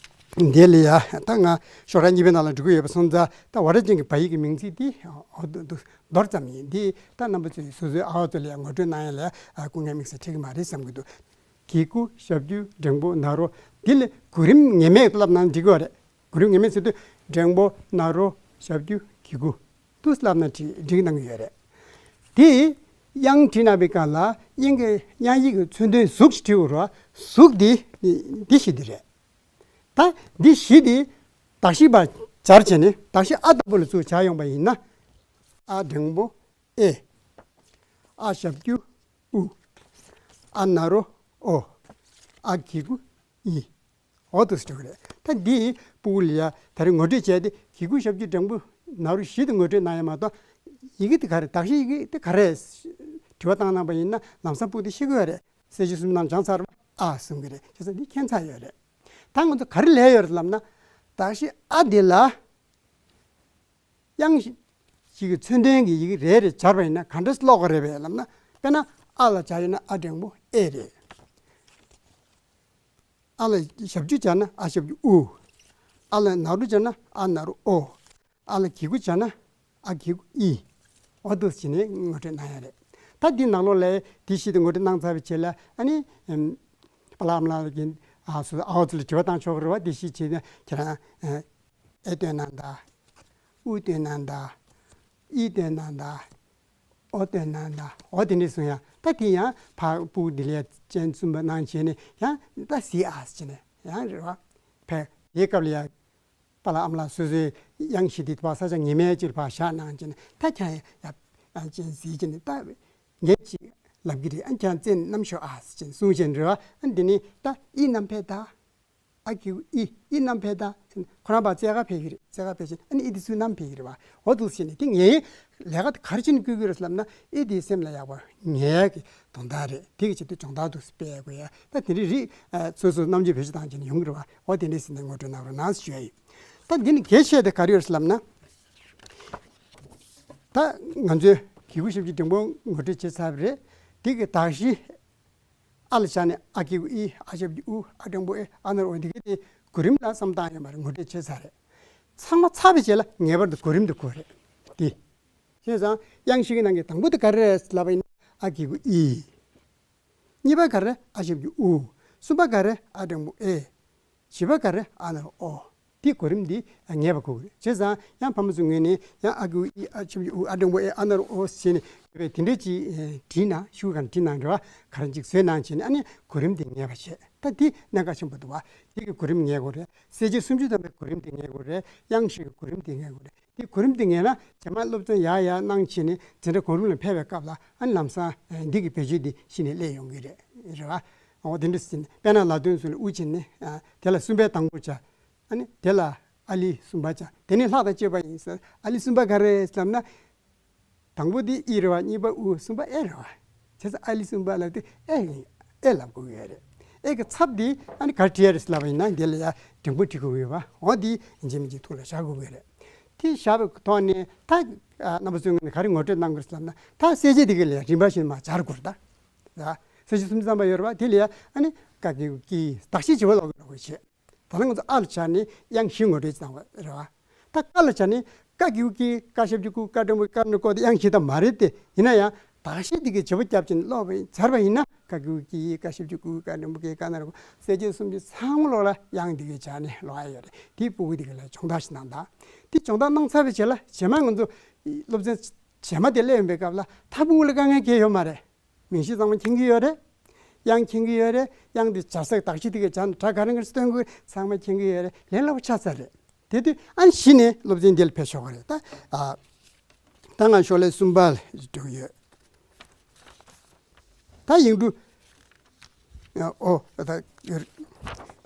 འདི་ལ་ཡ་ད་ང་ཤོག་གྲངས་གཉིས་པའི་ནང་ལ་འགྲོ་གི་ཡོད་པ་སོང་ཙང་། ད་ཝ་སྒྲ་ཅན་གྱི་བ་ཡིག་གི་མིང་ཚིག་འདི་འོ་འདུག་འདུག་མདོར་ཙམ་ཡིན། འདི་ད་རྣམ་པ་ཚོས་སོ་སོའི་ཨ་ཝ་ཚོ་ལ་ཡང་ངོ་སྤྲོད་གནང་ཡ་ལ་ཨ་སྐུ་ངལ་དམིགས་བསལ་འཕྲད་ཀྱི་མ་རེད་བསམ་གྱི་འདུག་གི་གུ་ཞབས་ཀྱུ་འགྲེང་པོ་ན་རོ། འདི་ལ་གོ་རིམ་ངེས་མེད་བསླབ་ན་འགྲིག་གི་རེད། གོ་རིམ་ངེས་མེད་ཟེར་དུས་འགྲེང་པོ་ན་རོ་ཞབས་ཀྱུ་གི་གུ་དུ་བསླབ་ན་འགྲིག་འགྲིག་གནང་གི་ཡོད་རེད། དེ་དབྱངས་བྲིས་གནང་པའི་སྐབས་ལ་དབྱངས་ཀྱི་དབྱངས་ཡིག་གི་མཚོན་དོན་གཟུགས་ཤིག་བྲིས་དགོས་རེད་བ། གཟུགས་འདི་འདི་བཞི་འདི་རེད། ད་འདི་བཞི་འདི་གདགས་གཞི་བ་སྦྱར་བྱས་ནས། གདགས་གཞི་ཨ་ལྟ་བུ་ལ་ཚུར་སྦྱར་ཡོང་པ་ཡིན་ན། ཨ་འགྲེང་པོ་ཨེ། ཨ་ཞབས་ཀྱུ་ཨུ། ཨ་ན་རོ་ཨོ། ཨ་གི་གུ་ཨི། འོ་འདུག་སེ་འགྲོ་གི་རེད། ད་འདི་སྤུ་གུ་ལ་ཡ་ད་རེས་ངོ་སྤྲོད་བྱས་ཏེ་གི་གུ་ཞབས་ཀྱུ་འགྲེང་པོ་ན་རོ་བཞི་དེ་ངོ་སྤྲོད་གནང་ཡ་མ་གཏོགས། ཡི་གེ་དེ་ག་རེ། གདགས་གཞི་ཡི་གེ་དེ་ག་རེ་དྲི་བ་བཏང་གནང་པ་ཡིན་ན་ལམ་སང་སྤུ་གུ་དེ་ཤེས་ཀྱི་ཡོད་རེད། གསལ་བྱེད་གསུམ་ནང་སྦྱངས་ཚར་བ་ཨ་གསུང་གི་རེད། བྱས་ཙང་འདི་མཁྱེན་ཚར་ཡོད་རེད། ད་ང་ཚོ་ག་རེ་ལས་ཡོད་རེད་ལབ་ན། གདགས་གཞི་ཨ་འདི་ལ་དབྱངས་ཤིག་གི་མཚོན་དོན་གྱི་ཡི་གེ་རེ་རེ་སྦྱར་བ་ཡིན་ན་ག་འདྲས་ཀློག་གི་རེད་པས་ལབ་ན། དཔེར་ན་ཨ་ལ་སྦྱར་ཡོད་ན་ཨ་འགྲེང་པོ་ཨེ་རེད། ཨ་ལ་ཞབས་ཀྱུ་སྦྱར་ན་ཨ་ཞབས་ཀྱུ་ཨུ། ཨ་ལ་ན་རོ་སྦྱར་ན་ཨ་ན་རོ་ཨོ། ཨ་ལ་གི་གུ་སྦྱར་ན་ཨ་གི་གུ་ཨི། འོ་འདུག་སེ་བྱས་ནས་ངོ་སྤྲོད་གནང་ཡ་རེད། ད་འདི་ནང་ལོགས་ལ་འདི་བཞི་དེ་ངོ་སྤྲོད་གནང་ཚར་བའི་རྗེས་ལ་ཨ་ནི་ཨམ་པཱ་ལགས་ཨ་མ་ལགས་ཀྱིས་ཨ་སོ་ཨ་ཝ་ཚོ་ལ་དྲི་བ་བཏང་ཆོག་གི་རེད་བ། འདི་བཞི་བྱས་ནས་ཁྱེད་རང་ཨ་ཨེ་བཏོན་གནང་དང་། ཨུ་བཏོན་གནང་དང་། ཨི་བཏོན་གནང་དང་། ཨོ་བཏོན་གནང་དང་། འོ་དེ་འདྲས་གསུང་ཡ། ད་དེ་ཡང་ཕར་སྤུ་གུ་འདི་ལ་ཡ་སྤྱན་གསུམ་པ་གནང་བྱས་ནས་ཡང་ད་གཟིགས་ཨ་ཟེར་བྱས་ནས་ཡང་རེད་བ། ཕར་དེའི་སྐབས་ལ་ཡ། པཱ་ལགས་ཨ་མ་ལགས་སོ་སོའི་དབྱངས་བཞི་དེ་ཕར་ས་ཆ་ངེས་མེད་ཅིག་ལ་ཕར་བཞག་གནང་བྱས་ནས། ད་ཁྱེད་རང་ཡ་ཡ་སྤྱན་གཟིགས་བྱས་ནས་ད་ངས་ཅིག་ལབ་ཀྱི་རེད། ཨ་ཁྱེད་རང་རྩེ་ནས་བསྣམས་ཤོག་ཨ་ཟེར་བྱས་ནས་གསུང་བྱས་ནས་རེད་བ། ཨ་འདི་ནས་ད་ཨི་བསྣམས་ཕེབས་དང་། ཨ་གི་གུ་ཨི། ཨི་བསྣམས་ཕེབས་དང་ཟེར་ནས་ཁོ་རང་ཕར་རྩེ་ག་ཕེབས་ཀྱི་རེད། རྩེ་ག་ཕེབས་བྱས་ཨ་ནི་ཨི་འདི་ཚུར་བསྣམས་ཕེབས་ཀྱི་རེད་བ། འོ་འདུག་སེ་བྱས་ནས་དེ་ངས་ལས་ཀ་དེ་ག་རེ་བྱས་ནས་བསྐུལ་གྱི་རེད་ལབ་ན། ཨི་འདི་སེམས་ལ་ཡག་པོ་ངེས་ཀྱི་དོན་དག་རེད། དེ་གི་ཆེད་དུ་སྦྱོང་བརྡར་འདུག་སེ་སྤེལ་དགོས་ཡ། ད་དེ་འདྲའི་རིགས་ཨ་སོ་སོ་རྣམ་དཔྱོད་བེད་སྤྱོད་བཏང་བྱས་ནས་ཡོང་གི་རེད་བ། འོ་དེ་འདྲས་ཟེར་ནས་ངོ་སྤྲོད་གནང་རོགས་གནང་ཞུ་ཡ་ཡིན། ད་འདི་ནི་གལ་ཆེ་དེ་ག་རེ་ཡོད་ལབ་ན། ད་ང་ཚོའི་གི་གུ་ཞབས་ཀྱུ་འགྲེང་པོ་ངོ་སྤྲོད་བྱས་ཚར་བ་རེད། དེ་གི་གདགས་གཞི་ཨ་ལ་བཞག་ནས་ཨ་གི་གུ་ཨི། ཨ་ཞབས་ཀྱུ་ཨུ། ཨ་འགྲེང་པོ་ཨེ། ཨ་ན་རོ་ཨོ། འདི་གི་དེ་གོ་རིམ་ལ་བསམ་བཏང་ཡོད་མ་རེད། ངོ་སྤྲོད་བྱས་ཚར་རེད། ཚང་མ་ཚར་བའི་རྗེས་ལ་ངེས་པར་དུ་གོ་རིམ་དེ་དགོས་རེད་དེ། བྱས་ཙང་དབྱངས་བཞི་གི་ནང་གི་དང་པོ་དེ་ག་རེ་རེད་ལབ་པ་ཡིན་ན་ཨ་གི་གུ་ཨི། གཉིས་པ་ག་རེ། ཨ་ཞབས་ཀྱུ་ཨུ། གསུམ་པ་ག་རེ། ཨ་འགྲེང་པོ་ཨེ། བཞི་པ་ག་རེ། ཨ་ན་རོ་ཨོ། དེ་གོ་རིམ་འདི་ངེས་པ་དགོས་ཀྱི་རེད། བྱས་ཙང་ཡང་ཕ་མ་ཚོའི་ངོས་ནས་ཡང་ཨ་གི་གུ་ཨི། ཨ་ཞབས་ཀྱུ་ཨུ། ཨ་འགྲེང་པོ་ཨེ། ཨ་ན་རོ་ཨོ་ཟེར་ནས་ཡོད་པས། དེ་འདྲས་ཅིག་བྲིས་ན། ཤོག་གུ་གང་བྲིས་གནང་རེད་བ། ག་རེ་ཅིག་བཟོས་གནང་བྱས་ནས་ཨ་ནི་གོ་རིམ་འདི་ངེས་པ་བྱས། ད་འདི་གནད་འགག་ཆེན་པོ་འདུག་བ། དེ་གི་གོ་རིམ་ངེས་དགོས་རེད། གསལ་བྱེད་སུམ་ཅུ་ཐམ་པའི་གོ་རིམ་འདི་ངེས་དགོས་རེད། དབྱངས་བཞི་གི་གོ་རིམ་འདི་ངེས་དགོས་རེད། དེ་གོ་རིམ་དེ་ངེས་ན་རྗེས་མ་སློབ་ཚན་ཡར་ཡར་གནང་བྱས་ནས་འཛིན་གྲྭ་གོང་རིམ་ལ་ཕེབས་པའི་སྐབས་ལ་ཨ་ནི་ལམ་སང་འདི་གི་བེད་སྤྱོད་འདི་གཞི་ནས་སླེབས་ཡོང་གི་རེད། རེད་བ། འོ་དེ་འདྲ་ཟིན། དཔེར་ན་ལ་དོན་ཚུལ་ལ་དབུ་བྱས་ནས་དེ་ལ་གསུམ་པའི་དང་པོ་བྱ། ཨ་ནི་དེ་ལ་ཨ་ལི་གསུམ་པ་བྱ། དེ་ནས་ལྷག་དང་བཅས་པ་ཡིན་ཟེར། ཨ་ལི་གསུམ་པ་ག་རེ་ལབ་ན། དང་པོ་དེ་ཨི་རེད་བ། གཉིས་པ་ཨུ། གསུམ་པ་ཨེ་རེད་བ། བྱས་ཙང་ཨ་ལི་གསུམ་པ་ལབ་དུས་ཨེ་ཡིན། ཨེ་ལབ་དགོས་ཀྱི་ཡོད་རེད། ཨེ་གི་ཚབ་འདི་ཨ་ནི་ག་རེ་བྲིས་ཡ་རེད་ལབ་པ་ཡིན་ན། འདི་ལ་ཡ་འགྲེང་བུ་བྲིས་དགོས་ཀྱི་ཡོད་པ། འོ་འདི་ཡིན་གཅིག་མིན་གཅིག་ཐུགས་ལ་བཞག་དགོས་ཀྱི་རེད། དེ་བཞག་པའི་ཐོག་ནས་ད་རྣམ་པ་ཚོའི་ངོས་ནས་ག་རེ་ངོ་སྤྲོད་གནང་དགོས་ལབ་ན། ད་གསལ་བྱེད་འདི་གི་ལ་ཡ་རིམ་པ་བཞིན་མར་སྦྱར་དགོས་རེད་ད། གསལ་བྱེད་སུམ་ཅུ་ཐམ་པ་ཡོད་རེད་པ། དེ་ལ་ཡ་ཨ་ནི་ཀ་གི་གུ་གི་གདགས་གཞི་བྱེད་པ་ལོག་གི་ལོག་གི་བྱེད། ད་ལྟ་ང་ཚོ་ཨ་ལ་བྱས་ནས་དབྱངས་བཞི་ངོ་སྤྲོད་བཏང་བ་རེད་བ། ད་ཀ་ལ་བྱས་ནས་ཀ་གི་གུ་གི་ཀ་ཞབས་ཀྱུ་ཀུ། ཀ་འགྲེང་བུ་ཀ་འགྲེང་བུ་ཀོ། དེ་དབྱངས་བཞི་ད་མ་རེད་དེ། ཡིན་ན་ཡང་གདགས་གཞི་འདི་གི་བྱེད་པོ་རྒྱབ་བྱས་ནས་ཀློག་པ་ཡིན། སྦྱར་བ་ཡིན་ན་ཀ་གི་གུ་གི་ཀ་ཞབས་ཀྱུ་ཀུ། ཀ་འགྲེང་བུ་ཀེ། ཀ་ན་རོ་ཀོ། གསལ་བྱེད་སུམ་ཅུ་ཚང་མ་ལོག་ལ་དབྱངས་འདི་གི་བྱས་ནས་ཀློག་ཡ་ཡོད་རེད། དེ་ཕྲུ་གུ་འདི་གི་ལ་སྦྱོང་བརྡར་ཞིག་གནང་དང་། དེ་སྦྱོང་བརྡར་གནང་ཚར་བའི་རྗེས་ལ་རྗེས་མ་ང་ཚོ་སློབ་ཚན་རྗེས་མ་དེ་སླེབས་ཡོང་པའི་སྐབས་ལ་ད་ཕྲུ་གུ་ལ་དཀའ་ངལ་གང་ཡང་ཡོད་མ་རེད། མིང་གཞི་ཚང་མ་མཁྱེན་གྱི་ཡོད་རེད། དབྱངས་མཁྱེན་གྱི་ཡོད་རེད། དབྱངས་དེ་སྦྱར་སའི་གདགས་གཞི་དེ་གའི་སྦྱར་ནས་སྒྲ་ག་རེ་ག་རེ་སྟོན་དགོས་ཚང་མ་མཁྱེན་གྱི་ཡོད་རེད། ལས་སླ་པོ་ཆགས་ཚར་རེད། དེ་དུས་ཨ་ནི་གཞི་ནས་སློབ་ཚན་འདི་ལ་ཕེབས་ཆོག་གི་རེད་ད། ཨ། ད་ང་ཤོག་ལྷེ་གསུམ་པ་ལ་འགྲོ་གི་ཡོད། ད་ཡིག་འབྲུ། ཨོ། ད་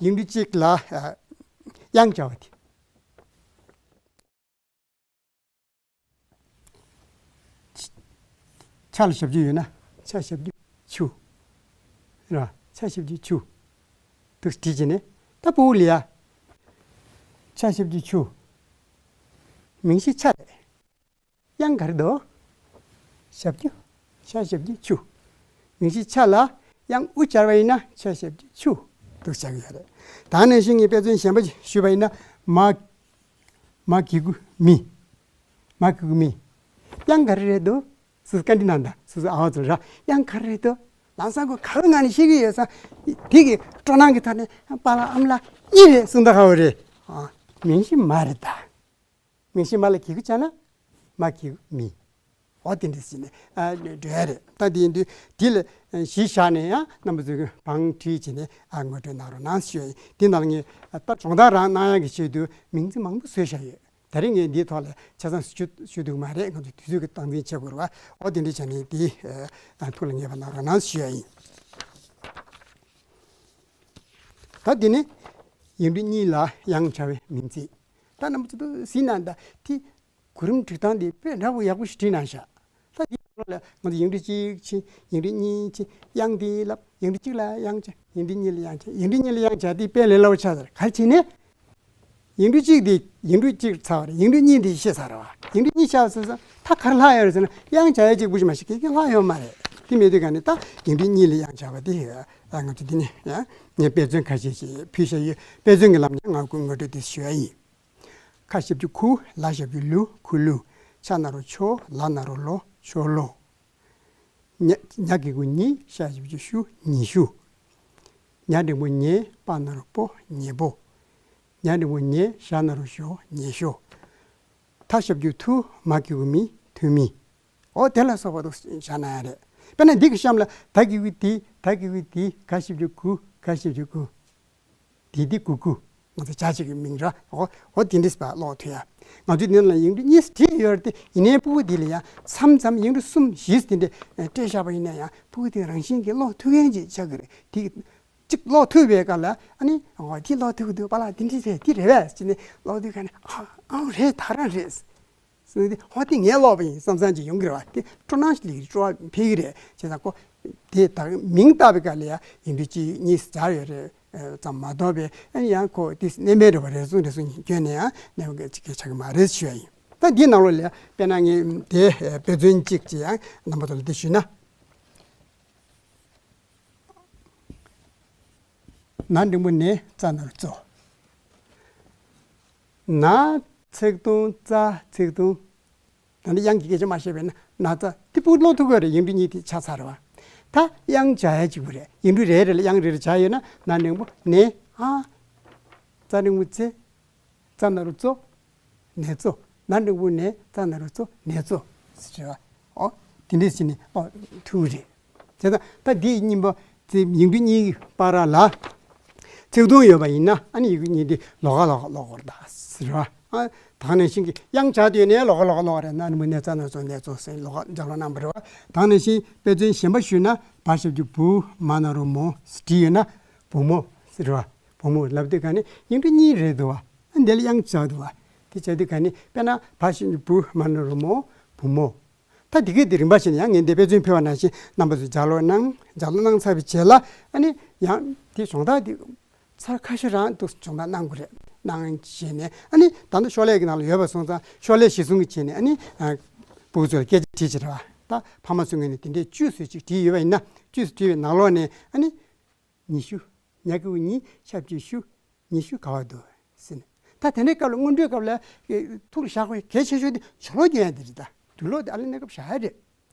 ཡིག་འབྲུ་གཅིག་ལ་ཨ་དབྱངས་སྦྱར་བ་དེ། ཆ་ལ་ཞབས་ཀྱུ་ཡོད་ན་ཆ་ཞབས་ཀྱུ་ཆུ། རེད་བ། ཆ་ཞབས་ཀྱུ་ཆུ། འདུག་བྲིས་བྱས་ནས་ད་ཕྲུ་གུ་ལ་ཡ། ཆ་ཞབས་ཀྱུ་ཆུ། མིང་གཞི་ཆ་རེད། དབྱངས་ག་རེ་འདུག་ཞབས་ཀྱུ། ཆ་ཞབས་ཀྱུ་ཆུ། མིང་གཞི་ཆ་ལ་དབྱངས་ཨུ་སྦྱར་བ་ཡིན་ན་ཆ་ཞབས་ཀྱུ་ཆུ། འདུག་བྱ་གི་ཡོད་རེད། ད་ནང་བཞིན་ངས་དཔེ་མཚོན་གཞན་པ་ཞིག་ཞུས་པ་ཡིན་ན། མ། མ་གི་གུ་མི། མ་གི་གུ་མི། དབྱངས་ག་རེ་རེད་འདུག་སུ་སུ་བཀའ་འདྲི་གནང་དང་། སུ་སུ་ཨ་བ་ཚོ་ར། དབྱངས་ག་རེ་རེད་འདུག་ལམ་སང་ཁོ་ག་བའི་ངང་ནས་ཤེས་ཀྱི་ཡོད་ཙང་། དེ་གི་སྤྲོ་སྣང་གི་ཐོག་ནས་པཱ་ལགས་ཨ་མ་ལགས་གཉིས་རེད་གསུངས་ད་ག་བ་རེད། ཨ། མིང་གཞི་མ་རེད་ད། མིང་གཞི་མ་ལ་གི་གུ་བྱས་ན་མ་གི་གུ་མི། འོ་དེ་འདྲ་ཟེར་ནས་ཨ་འགྲོ་ཡ་རེད། ད་དེ་ཡིན་དུས་དེ་ལ་གཞི་བཞག་ནས་ཡང་རྣམ་པ་ཚོས་བང་བྲིས་བྱས་ནས་ཨ་ངོ་སྤྲོད་གནང་རོགས་གནང་ཞུ་ཡ་ཡིན། དེ་ནང་ངས་ད་སྦྱོང་བརྡར་རང་གནང་ཡ་གི་ཆེད་དུ་མིང་ཚིག་མང་པོ་བཟོས་བཞག་ཡོད། ད་རེས་ངས་འདིའི་ཐོག་ལ་ཆ་ཚང་ཞུ་ཞུ་ཐུབ་ཀྱི་མ་རེད། ང་ཚོ་དུས་ཚོད་ཀྱི་སྟངས་འཛིན་བྱེད་དགོས་རེད་བ། འོ་དེ་འདྲ་བྱས་ནས་དེ་ཨ་ཐུགས་ལ་ངེས་པ་གནང་རོགས་གནང་ཞུ་ཡ་ཡིན། ད་དེ་ནས་ཡིག་འབྲུ་གཉིས་ལ་དབྱངས་སྦྱར་བའི་མིང་ཚིག་ད་རྣམ་པ་ཚོ་གཟིགས་གནང་དང་། དེ་གོ་རིམ་སྒྲིག་སྟངས་དེ་དཔེ་འདྲ་པོ་ཡག་པོ་ཞིག་བྲིས་གནང་ཤག་ད་དེའི་ནང་ལ་ང་ཚོ་ཡིག་འབྲུ་གཅིག་ཕྱིན། ཡིག་འབྲུ་གཉིས་ཕྱིན། དབྱངས་དེ་ལབ། ཡིག་འབྲུ་གཅིག་ལ་དབྱངས་སྦྱར། ཡིག་འབྲུ་གཉིས་ལ་དབྱངས་སྦྱར། ཡིག་འབྲུ་གཉིས་ལ་དབྱངས་སྦྱར། དེ་དཔེ་ལས་སླ་པོ་ཆགས་ཚར། ག་རེ་བྱས་ནས། ཡིག་འབྲུ་གཅིག་དེ་ཡིག་འབྲུ་གཅིག་ཚར་བ་རེད། ཡིག་འབྲུ་གཉིས་དེ་ཤེས་ཚར་བ། ཡིག་འབྲུ་གཉིས་ཤར་སོང་ཙང་ད་ག་རེ་ལྷག་ཡོད་རེད་ཟེར་ན། དབྱངས་སྦྱར་ཡ་གཅིག་པུ་ཞིག་མ་གཏོགས་གང་ཡང་ལྷག་ཡོད་མ་རེད། དེ་མེད་དུས་ག་ནས་ད་ཡིག་འབྲུ་གཉིས་ལ་དབྱངས་སྦྱར་བ་དེ་ཡོད། ང་ཚོ་འདི་ནས་ཡང་ངས་དཔེ་མཚོན་ཁ་ཤས་ཤིག་ཕུལ་བཞག་ཡོད། དཔེ་མཚོན་གྱི་ལམ་ནས་ང་ཀུན་ངོ་སྤྲོད་དེ་ཞུ་ཡ་ཡིན། ཁ་ཞབས་ཀྱུ་ཁུ། ལ་ཞབས་ཀྱུ་ལུ། ཁུ་ལུ། ཆ་ན་རོ་ཆོ། ལ་ན་རོ་ལོ། ཆོ་ལོ། ཉ་ཉ་གི་གུ་ཉི། ཤ་ཞབས་ཀྱུ་ཤུ། ཉི་ཤུ། ཉ་འགྲེང་བུ་ཉེ། པ་ན་རོ་པོ། ཉེ་པོ། ཉ་འགྲེང་བུ་ཉེ། ཞ་ན་རོ་ཞོ། ཉེ་ཤོ། ཐ་ཞབས་ཀྱུ་ཐུ། མ་གི་གུ་མི། ཐུ་མི། འོ་དེ་ལ་སོགས་པ་དུ་བཞག་ན་ཡང་རེད། དཔེར་ན་འདི་གི་གཤམ་ལ་ད་གི་གུ་དི། ད་གི་གུ་དི། ག་ཞབས་ཀྱུ་གུ། ག་ཞབས་ཀྱུ་གུ། དི་དི་གུ་གུ། ང་ཚོ་བྱ་བྱེད་ཀྱི་མིང་ར། འོ་འོ་དེ་འདྲས་པ་ཀློག་ཐུབ་ཡ། ང་ཚོའི་འདི་ནང་ལ་ཡིག་འབྲུ་གཉིས་བྲིས་ཡོད་རེད་དེ། ཡིན་ནའི་ཕྲུ་གུ་འདི་ལ་ཡང་མཚམས་མཚམས་ཡིག་འབྲུ་གསུམ་བཞི་དེ་འདྲས་སྤྲད་བཞག་པ་ཡིན་ན་ཡང་ཕྲུ་གུ་དེ་རང་བཞིན་གྱིས་ཀློག་ཐུབ་མཁན་ཅིག་ཆགས་ཀྱི་རེད། དེ་གཅིག་ཀློག་ཐུབ་པའི་སྐབས་ལ་ཨ་ནི། འོ་དེ་ཀློག་ཐུབ་ཀྱི་འདུག་པཱ་ལགས་དེ་འདྲས་རེད། དེ་རེད་པས་ཟེར་ནས་ཀློག་དུས་ག་ནས། ཨ་ཨང་རེད། ད་རང་རེད། སོང་དེ་ཧོ་དེ་ངས་ཀློག་པ་ཡིན་བསམ་བསམ་ཅིག་ཡོང་གི་རེད་བ། དེ་སྤྲོ་སྣང་ཞིག་ལ་སྤྲོ་བ་འཕེལ་གི་རེད། བྱས་ཙང་ཁོ་དེ་ད་མིང་བཏགས་པའི་སྐབས་ལ་ཡ་ཡིག་འབྲུ་གཅིག་གཉིས་སྦྱར་ཡོད་རེད་ཙམ་མ་གཏོགས་པའི། ཨ་ནི་ཡང་ཁོ་དེ་གནས་མལ་འདྲ་བ་རེ་ཟུང་རེ་ཟུང་བསྐྱོན་ནས་ཡང་གནས་མལ་གཅིག་གི་ཆགས་ཀྱི་མ་རེད་ཞུ་ཡ་ཡིན། ད་འདིའི་ནང་ལོགས་ལ་ཡ་དཔེར་ན་ངས་དེ་དཔེ་མཚོན་གཅིག་ཅིག་ཡང་རྣམ་པ་ཚོ་ལ་འདི་ཞུས་ན། ན་འགྲེང་བུ་ནེ། ཙ་ན་རོ་ཙོ། ན་ཚིག་དུམ། ཙ་ཚིག་དུམ། ད་ནི་དབྱངས་ཀྱི་སྐད་ཆ་མ་བཤད་པས་ན་ན་ཙ། དེ་ཕྲུ་གུ་ཀློག་ཐུབ་ཀྱི་རེད། ཡིག་འབྲུ་གཉིས་དེ་ཆགས་ཚར་བ། ད་དབྱངས་སྦྱར་ཡ་གཅིག་པུ་རེད། ཡིག་འབྲུ་རེ་རེ་ལ་དབྱངས་རེ་རེ་སྦྱར་ཡོད་ན། ན་འགྲེང་བུ་ནེ། ཨ། ཙ་འགྲེང་བུ་ཙེ། ཙ་ན་རོ་ཙོ། ནེ་ཙོ། ན་འགྲེང་བུ་ནེ། ཙ་ན་རོ་ཙོ། ནེ་ཙོ་ཟེར་བ། ཨོ། དེ་འདྲས་བྱས་ནས་ཀློག་ཐུབ་ཀྱི་རེད། བྱས་ཙང་ད་འདི་གཉིས་པོ་ཚེ་ཡིག་འབྲུ་གཉིས་ཀྱི་བར་ལ་ཚིག་དུམ་ཡོད་པ་ཡིན་ན། ཨ་ནི་ཡིག་འབྲུ་གཉིས་འདི་ལོགས་ཀ་ལོགས་ཀ་ཀློག་དགོས་རེད་ད་ཟེར་བ། ཨ། ད་ག་ནང་བཞིན་གྱི་དབྱངས་སྦྱར་དུས་ནས་ལོགས་ཀ་ལོགས་ཀ་ཀློག་རེད། ན་འགྲེང་བུ་ནེ། ཙ་ན་རོ་ཙོ། ནེ་ཙོ་ཟེར་ལོགས་ཀ་སྦྱར་རོགས་གནང་བ་རེད་བ། ད་ག་ནང་བཞིན་དཔེ་མཚོན་གཞན་པ་ཞུས་ན། བ་ཞབས་ཀྱུ་བུ། མ་ན་རོ་མོ་ཟེར་བྲིས་ཡོད་ན། བུ་མོ་ཟེར་བ། བུ་མོ་ལབ་དུས་ག་ནས་ཡིག་འབྲུ་གཉིས་རེད་འདུག་བ། ཨ། འདི་ལ་དབྱངས་སྦྱར་འདུག་བ། དེ་བྱས་དུས་ག་ནས་དཔེར་ན་བ་ཞབས་ཀྱུ་བུ། མ་ན་རོ་མོ། བུ་མོ། ད་འདི་གའི་དེ་རིམ་པ་བྱས་ནས་ཡང་ངས་འདི་དཔེ་མཚོན་ཕུལ་བ་ནང་བཞིན་རྣམ་པ་ཚོས་ལྗགས་ཀློག་གནང་། ལྗགས་ཀློག་གནང་ཚར་བའི་རྗེས་ལ་ཨ་ནི་ཡང་ དེ་སྦྱོང་བརྡར་དེ་ཚར་ཁ་ཤས་རང་དུ་སྦྱོང་བརྡར་གནང་དགོས་རེད། གནང་བྱས་ནས་ཨ་ནི་ད་ལྟ་ཤོག་ལྷེ་གི་ནང་ལ་ཡོད་པ་སོང་ཙང་ཤོག་ལྷེ་གཞིར་བཟུང་གི་བྱས་ནས་ཨ་ནི་ཨ་ཕྲུ་གུ་ཚོ་ལ་སྐད་ཆ་དྲིས་བྱས་རེད་བ། ད་ཕ་མ་ཚོའི་ངོས་ནས་དེ་འདྲའི་བཅུ་ཙམ་ཅིག་བྲིས་ཡོད་པ་ཡིན་ན་བཅུ་ཙམ་བྲིས་པའི་ནང་ལོགས་ནས་ཨ་ནི་ཉི་ཤུ། ཉ་གི་གུ་ཉི་ཤ་བཅུ་ཤུ། ཉི་ཤུ་ག་པར་འདུག་ཟེར་ནས། ད་དེ་འདྲའི་སྐབས་ལ་སྔོན་འགྲོའི་སྐབས་ལ་ཨེ་ཐུགས་ལ་བཞག་དགོས་གལ་ཆེ་ཤོས་དེ་ཇོ་ལོག་སྐྱོན་ཡ་དེ་རེད། ད་དུག་ལོག་དེ་ཨ་ལེ་གནས་སྐབས་བཞག་ཡ་རེད།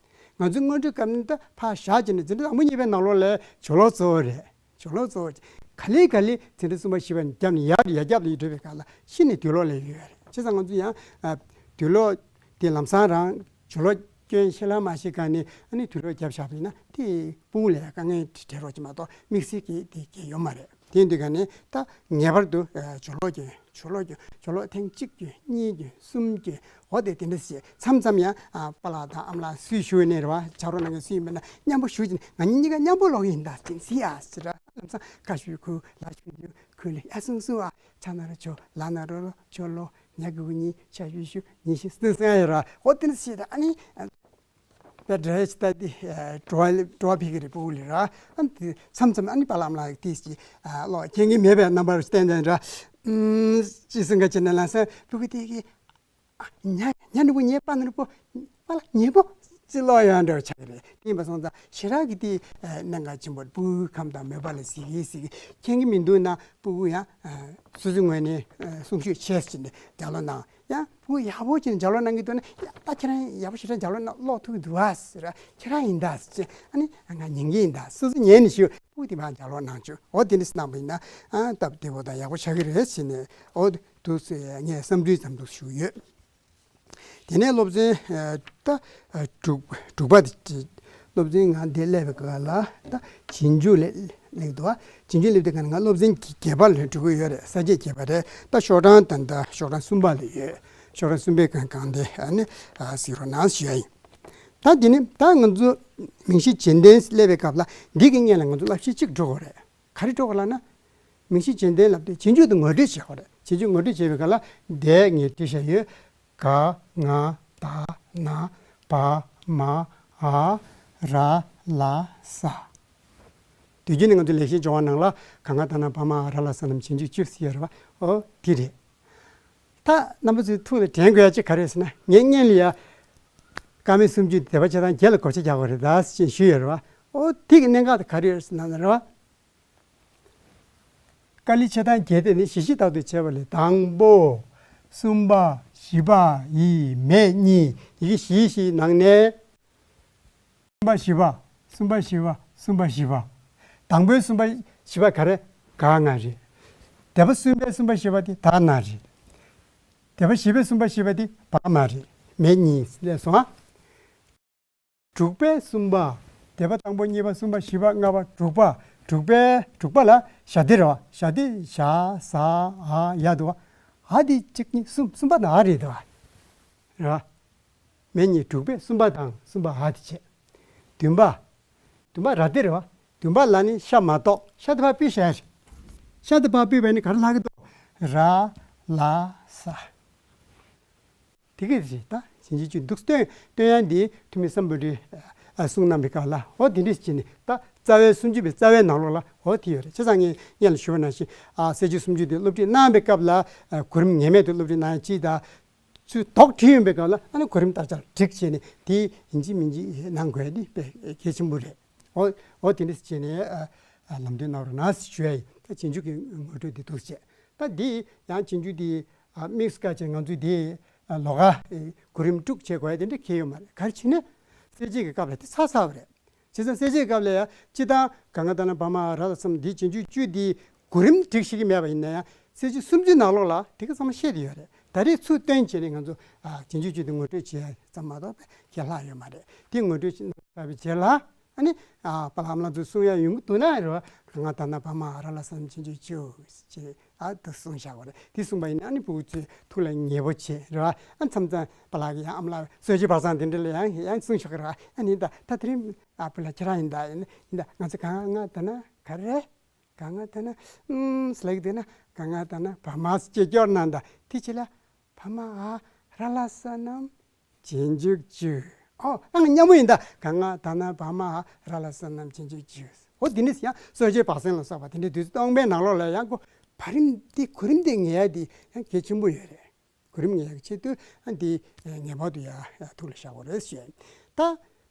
ང་ཚོའི་སྔོན་འགྲོའི་སྐབས་ནས་ད་ཕར་བཞག་བྱས་ནས་འཛིན་གྲྭ་དང་པོ་གཉིས་པའི་ནང་ལོགས་ལ་ཇོ་ལོག་གཙོ་བོ་རེད། ཇོ་ལོག་གཙོ་བོ་རེད། ག་ལེ་ག་ལེ་འཛིན་གྲྭ་གསུམ་པ་བཞི་པ་ནས་བརྒྱབ་ནས་ཡར་ཡར་རྒྱབ་ལ་ཡར་འགྲོ་བའི་སྐབས་ལ་གཞི་ནས་དུག་ལོག་སླེབས་ཡོད་རེད། བྱས་ཙང་ང་ཚོ་ཡང་ཨ་དུག་ལོག་དེ་ལམ་སང་རང་ཇོ་ལོག་སྐྱོན་ཤེས་ལ་མ་ཤེས་ག་ནས་ཨ་ནི་དུག་ལོག་བརྒྱབ་བཞག་པ་ཡིན་ན་དེ་ཕྲུ་གུ་ལ་དཀའ་ངལ་འཕྲད་རོགས་ཀྱི་མ་གཏོགས་དམིགས་བསལ་གྱི་དེ་གལ་ཡོད་མ་རེད། དེ་ཡིན་དུས་ག་ནས་ད་ངེས་པར་དུ་ཨ་ཇོ་ལོག་སྐྱོན་ཇོ་ལོག་སྐྱོན་ཇོ་ལོག་ཐེངས་གཅིག་སྐྱོན་གཉིས་སྐྱོན་གསུམ་སྐྱོན། འོ་དེ་དེ་འདྲ་བྱས་མཚམས་མཚམས་ཡང་ཨ་པཱ་ལགས་དང་ཨ་མ་ལགས་སུ་ཞུགས་ནས་རེད་བ། ཕྱག་རོགས་གནང་མཁན་སུ་ཡིན་པ་ན་མཉམ་པོ་ཞུགས་ཀྱིན་ང་གཉིས་གཉིས་ཀ་མཉམ་པོ་ལོག་ཡིན་ད་ཅིག་སི་ཡ་ཟེར་ར། ལམ་སང་ཁ་ཞུ་ཁུ་ལ་ཞུ་རྒྱུ་ཁུ་ལ་ཡ་སུང་སུ་ཨ་ཆ་ན་ར་ཆོ་ལ་ན་རོ་རོ་ཆོ་ལོ་ཉ་གི་གུ་ཉི་ཤ་ཞུ་ཞུ་ཉི་ཤུ་སུ་སུ་ཡ་ར། འོ་དེ་འདྲ་བྱས་ད་ཨ་ནི། པའི་འདྲ་ཡ་ཅི་ལྟ་དེ་བྲོ་བ་བྲོ་བ་ཕི་གི་རེད་ཕྲུ་གུ་ལ་ར། ཨ་ནི་མཚམས་མཚམས་ཨ་ནི་པཱ་ལགས་ཨ་མ་ལགས་ཏིས་ཀྱི་ལོ་ཁྱེད་ཀྱི་མེད་པའི་རྣམ་པར་བསྟན་ནས་ར། ཅི་སེང་ག་ཅི་ནས་ལ་སེ་ཕྲུ་གུ་དེ་གི་ཉ་ཉ་ནི་པོ་ཉེ་པ་ནི་པོ་པཱ་ལགས་ཉེ་པོ་ཅི་ལོ་ཡང་འདྲ་ཆགས་ཀྱི་རེད། དེ་ཡིན་པ་སོང་ཙང་ཞེ་དྲག་གི་དེ་གནད་འགག་ཆེན་པོ་ཕྲུ་གུའི་ཁམས་དང་མོས་པ་ལ་གཟིགས་གི་གཟིགས་གི་མཁྱེན་གི་མི་འདུག་ན་ཕྲུ་གུ་ཡང་སོ་སོའི་ངོས་ནས་གསུང་ཆོས་བྱས་ཟིན་ནས་ལྗགས་ཀློག་གནང་། ཡང་བུ་ཡག་པོ་བྱས་ནས་ལྗགས་ཀློག་གནང་གི་འདུག་ན་ཡ་ད་ཁྱེད་རང་ཡག་པོ་ཞེ་དྲག་ལྗགས་ཀློག་གནང་ཀློག་ཐུབ་ཀྱི་འདུག་ཨ་ཟེར། ཁྱེད་རང་ཡིན་ད་ཟེར། ཨ་ནི་ང་ཉན་གི་ཡིན་ད་སོ་སོ་ཉན་ནས་ཞུ་བུ་དེ་མར་ལྗགས་ཀློག་གནང་བྱུང་། འོ་དེ་འདྲ་གནང་པ་ཡིན་ན་ཨ་སྟབས་བདེ་པོ་དང་ཡག་པོ་ཆགས་ཀྱི་རེད་ཟེར་ནས་འོ་འདུག་ཟེར་ངས་བསམ་ཚུལ་ཙམ་འདུག་ཞུ་གི་ཡོད། དེ་ནས་སློབ་ཚན་ད་དྲུག་དྲུག་པ་དེ། སློབ་ཚན་ང་འདིར་སླེབས་པའི་སྐབས་ལ་ད་རྗེས་འཇུག་ལས་སླེབས་འདུག་བ། རྗེས་འཇུག་སླེབས་དུས་ང་ང་སློབ་ཚན་བརྒྱད་པ་ལ་འགྲོ་གི་ཡོད་རེད། ས་བཅད་བརྒྱད་པ་རེད། ད་ཤོག་གྲངས་ད་ད་ཤོག་གྲངས་གསུམ་པ་ལ་ཡོད། ཤོག་གྲངས་གསུམ་པའི་སྒང་སྒང་དེ་ཨ་ནི་གཟིགས་རོགས་གནང་ཞུ་ཡ་ཡིན། ད་འདི་ནི་ད་ང་ཚོ་མིང་གཞི་རྗེས་ལྡན་སླེབས་པའི་སྐབས་ལ་འདི་གི་སྔོན་ལ་ང་ཚོ་བསླབ་གཞི་གཅིག་འགྲོ་དགོས་རེད། ག་རེ་འགྲོ་དགོས་ལབ་ན། མིང་གཞི་རྗེས་ལྡན་ལབ་དུས་རྗེས་འཇུག་དེ་ངོ་སྤྲོད་བྱེད་དགོས་རེད། རྗེས་འཇུག་ངོ་སྤྲོད་བྱེད་པའི་སྐབས་ལ་འདས་ངས་བྲིས་བཞག་ཡོད། ག་ང་ད་ན་བ་མ་འ་ར་ལ་ས། དུས་རྒྱུན་ནས་ང་ཚོ་ལེགས་བཤད་ལྗོན་དབང་ནང་ལ་ག་ང་ད་ན་བ་མ་འ་ར་ལ་ས་རྣམས་རྗེས་འཇུག་བཅུ་ཟེར་ཡོད་རེད་བ། ཨོ་དེ་རེད། ད་རྣམ་པ་ཚོའི་ཐུགས་ལ་དྲན་དགོས་ཡ་གཅིག་ག་རེ་ཟེར་ན་ངས་སྔོན་ལ་ཡ། ཀ་མད་སུམ་ཅུ་སྡེ་པ་ཆ་ཚང་བརྒྱད་ལ་བགོ་བཤའ་རྒྱག་དགོས་རེད་ད་ཅེས་ཞུས་ཡོད་རེད་བ། ཨོ་དེ་གི་གནད་འགག་དེ་ག་རེ་ཡོད་ཟེར་ན་རེད་བ། ཀཱ་ལི་ཆེ་ཐང་བརྒྱད་དེ་ནི་བཞི་བཞི་ལྟར་དུ་བྱས་པ་ལས་དང་པོ། གསུམ་པ། བཞི་པ་ཡི་མེ་གཉིས་ཡི་གེ་བཞི་བཞིའི་ནང་ནས། གསུམ་པ་བཞི་པ། གསུམ་པ་བཞི་པ། གསུམ་པ་བཞི་པ། དང་པོའི་གསུམ་པ་བཞི་པ་ག་རེ། ག་ང་རེད། སྡེ་པ་གསུམ་པའི་གསུམ་པ་བཞི་པ་དེ་ད་ན་རེད། སྡེ་པ་བཞི་པའི་གསུམ་པ་བཞི་པ་དེ་བ་མ་རེད། མེ་གཉིས་ལས་སོང་ཨ། དྲུག་པའི་གསུམ་པ། སྡེ་པ་དང་པོ་གཉིས་པ་གསུམ་པ་བཞི་པ་ལྔ་པ་དྲུག་པ། དྲུག་པའི་དྲུག་པ་ལ་ཞ་དེ་རེད་བ། ཞ་དེ་ཞ་ཟ་འ་ཡ་འདུག་བ། འ་དེ་གཅིག་གཉིས་གསུམ་གསུམ་པ་དང་འ་རེད་འདུག་བ། རེད་བ། མེ་གཉིས་དྲུག་པའི་གསུམ་པ་དང་གསུམ་པ་འ་དེ་བྱས། བདུན་པ། བདུན་པ་ར་དེ་རེད་བ། བདུན་པ་ལ་ནི་ཤ་མ་གཏོགས་ཤ་དེ་ཕར་ཕུད་བྱས། ཤ་དེ་ཕར་ཕུད་པས་ནི་ག་རེ་ལྷག་གི་འདུག་ར་ལ་ས། དེ་གས་རེད་ད། རྗེས་འཇུག་བཅུ་འདུག་སྟོན་སྟོན་ཡ་འདི་ཐུ་མི་སམ་བྷོ་ཊས་གསུངས་གནང་པའི་སྐབས་ལ་འོ་དེ་འདྲས་བྱས་ནས་ད་རྩ་བའི་སུམ་ཅུ་པའི་རྩ་བའི་ནང་ལོགས་ལ་འོ་དེ་ཡོད་རེད། བྱས་ཙང་ངས་སྔོན་ལ་ཞུས་པ་ནང་བཞིན་ཨ་གསལ་བྱེད་སུམ་ཅུ་དེ་སློབ་ཁྲིད་གནང་བའི་སྐབས་ལ་ཨ་གོ་རིམ་ངེས་མེད་དུ་སློབ་ཁྲིད་གནང་ཡ་གཅིག་དང་། ཚུར་དོགས་ཁྲིད་ཡོང་པའི་སྐབས་ལ་ཨ་ནི་གོ་རིམ་ལྟར་ཆར་བསྒྲིགས་བྱས་ནས་དེ་ཡིན་གཅིག་མིན་གཅིག་གནང་དགོས་ཡ་དེ་དཔེ་གལ་ཆེན་པོ་རེད། འོ་འོ་དེ་འདྲས་བྱས་ནས་ཨ་ཨ་ལམ་སྟོན་གནང་རོགས་གནང་ཞུ་ཡ་ཡིན། ད་རྗེས་འཇུག་གི་ངོ་སྤྲོད་དེ་འདུག་བྱས། ད་འདི་ཡང་རྗེས་འཇུག་དེ་ཨ་དམིགས་བཀར་བྱས་ང་ཚོས་དེ་ཨ་ལོགས་ཀ་ཨེ་གོ་རིམ་དྲུག་བྱེད་དགོས་ཡ་དེ་འདྲ་གལ་ཡོད་མ་རེད། ག་རེ་བྱས་ན་གསལ་བྱེད་ཀྱི་སྐབས་ལ་དེ་ཚར་ཚར་བ་རེད། བྱས་ཙང་གསལ་བྱེད་སྐབས་ལ་ཡང་སྤྱིར་བཏང་ག་ང་ད་ན་བ་མ་འ་ར་ལ་སོགས་འདི་རྗེས་འཇུག་བཅུ་འདི་གོ་རིམ་སྒྲིག་ཤེས་ཀྱི་མེད་པ་ཡིན་ན་ཡང་གསལ་བྱེད་སུམ་ཅུའི་ནང་ལོགས་ལ་དེ་ག་ཚང་མ་བཤད་དེ་ཡོད་རེད། ད་རེས་ཚུར་བཏོན་བྱས་ནས་ང་ཚོ་ཨ་རྗེས་འཇུག་བཅུ་དེ་ངོ་སྤྲོད་བྱེད་ཡ་ཙམ་མ་གཏོགས་ཁྱད་ལྷག་ཡོད་མ་རེད། དེ་ངོ་སྤྲོད་བྱས་ཚར་བའི་རྗེས་ལ་ཨ་ནི་ཨ་པཱ་ལགས་ཨ་མ་ལགས་ཚོས་གསུང་ཡ་ཡོང་གི་འདུག་ན་རེད་བ། ག་ང་ད་ན་བ་མ་འ་ར་ལ་སོགས་རྗེས་འཇུག་བཅུ་ཅེས། ཨ་དེ་གསུངས་བཞག་པ་རེད། དེ་གསུངས་པ་ཡིན་ན་ཨ་ནི་ཕྲུ་གུ་ཚོའི་ཐུགས་ལ་ངེས་པོ་བྱས་རེད་བ། ཨ་མཚམས་མཚམས་པཱ་ལགས་ཀྱིས་ཡང་ཨ་མ་ལགས་གསོལ་ཇ་བག་ཚང་དེ་འདྲ་ལ་ཡང་ཡང་གསུངས་བཞག་གི་རེད་བ། ཨ་ནི་ད་ད་དེ་རིང་ཨ་ཕུ་ལ་ཁྱེད་རང་ཡིན་ད་ཡིན་ཡིན་ད་ང་ཚོ་ག་ང་ད་ན་ག་རེ་ག་ང་ད་ན་ཨུམ་སི་ལེག་དེ་ན་ག་ང་ད་ན་བ་མ་སི་སྐྱེ་སྐྱོར་ན་ད་དེ་ཆེ་ལ་བ་མ་འ་ར་ལ་ས་རྣམས་རྗེས་འཇུག་བཅུ། ཨོ་ཨང་སྙན་མོ་ཡིན་ད། ག་ང་ད་ན་བ་མ་འ་ར་ལ་ས་རྣམས་རྗེས་འཇུག་བཅུ། འོ་དེ་འདྲས་ཡང་གསོ་དཔྱད་བག་ཟན་ལ་སོགས་པ་དེ་འདྲའི་དུས་ཚོད་སྟོང་པའི་ནང་ལོགས་ལ་ཡང་ཁོ་བར་རིམ་དེ་གོ་རིམ་དེ་ངེས་ཡ་དེ་ཡང་གལ་ཆེན་པོ་ཡོད་རེད། གོ་རིམ་ངེས་ཡ་གི་ཆེད་དུ་ཨ་འདི་ངེས་པར་དུ་ཡ་ཐུགས་ལ་བཞག་དགོས་རེད་ཞུས། ད་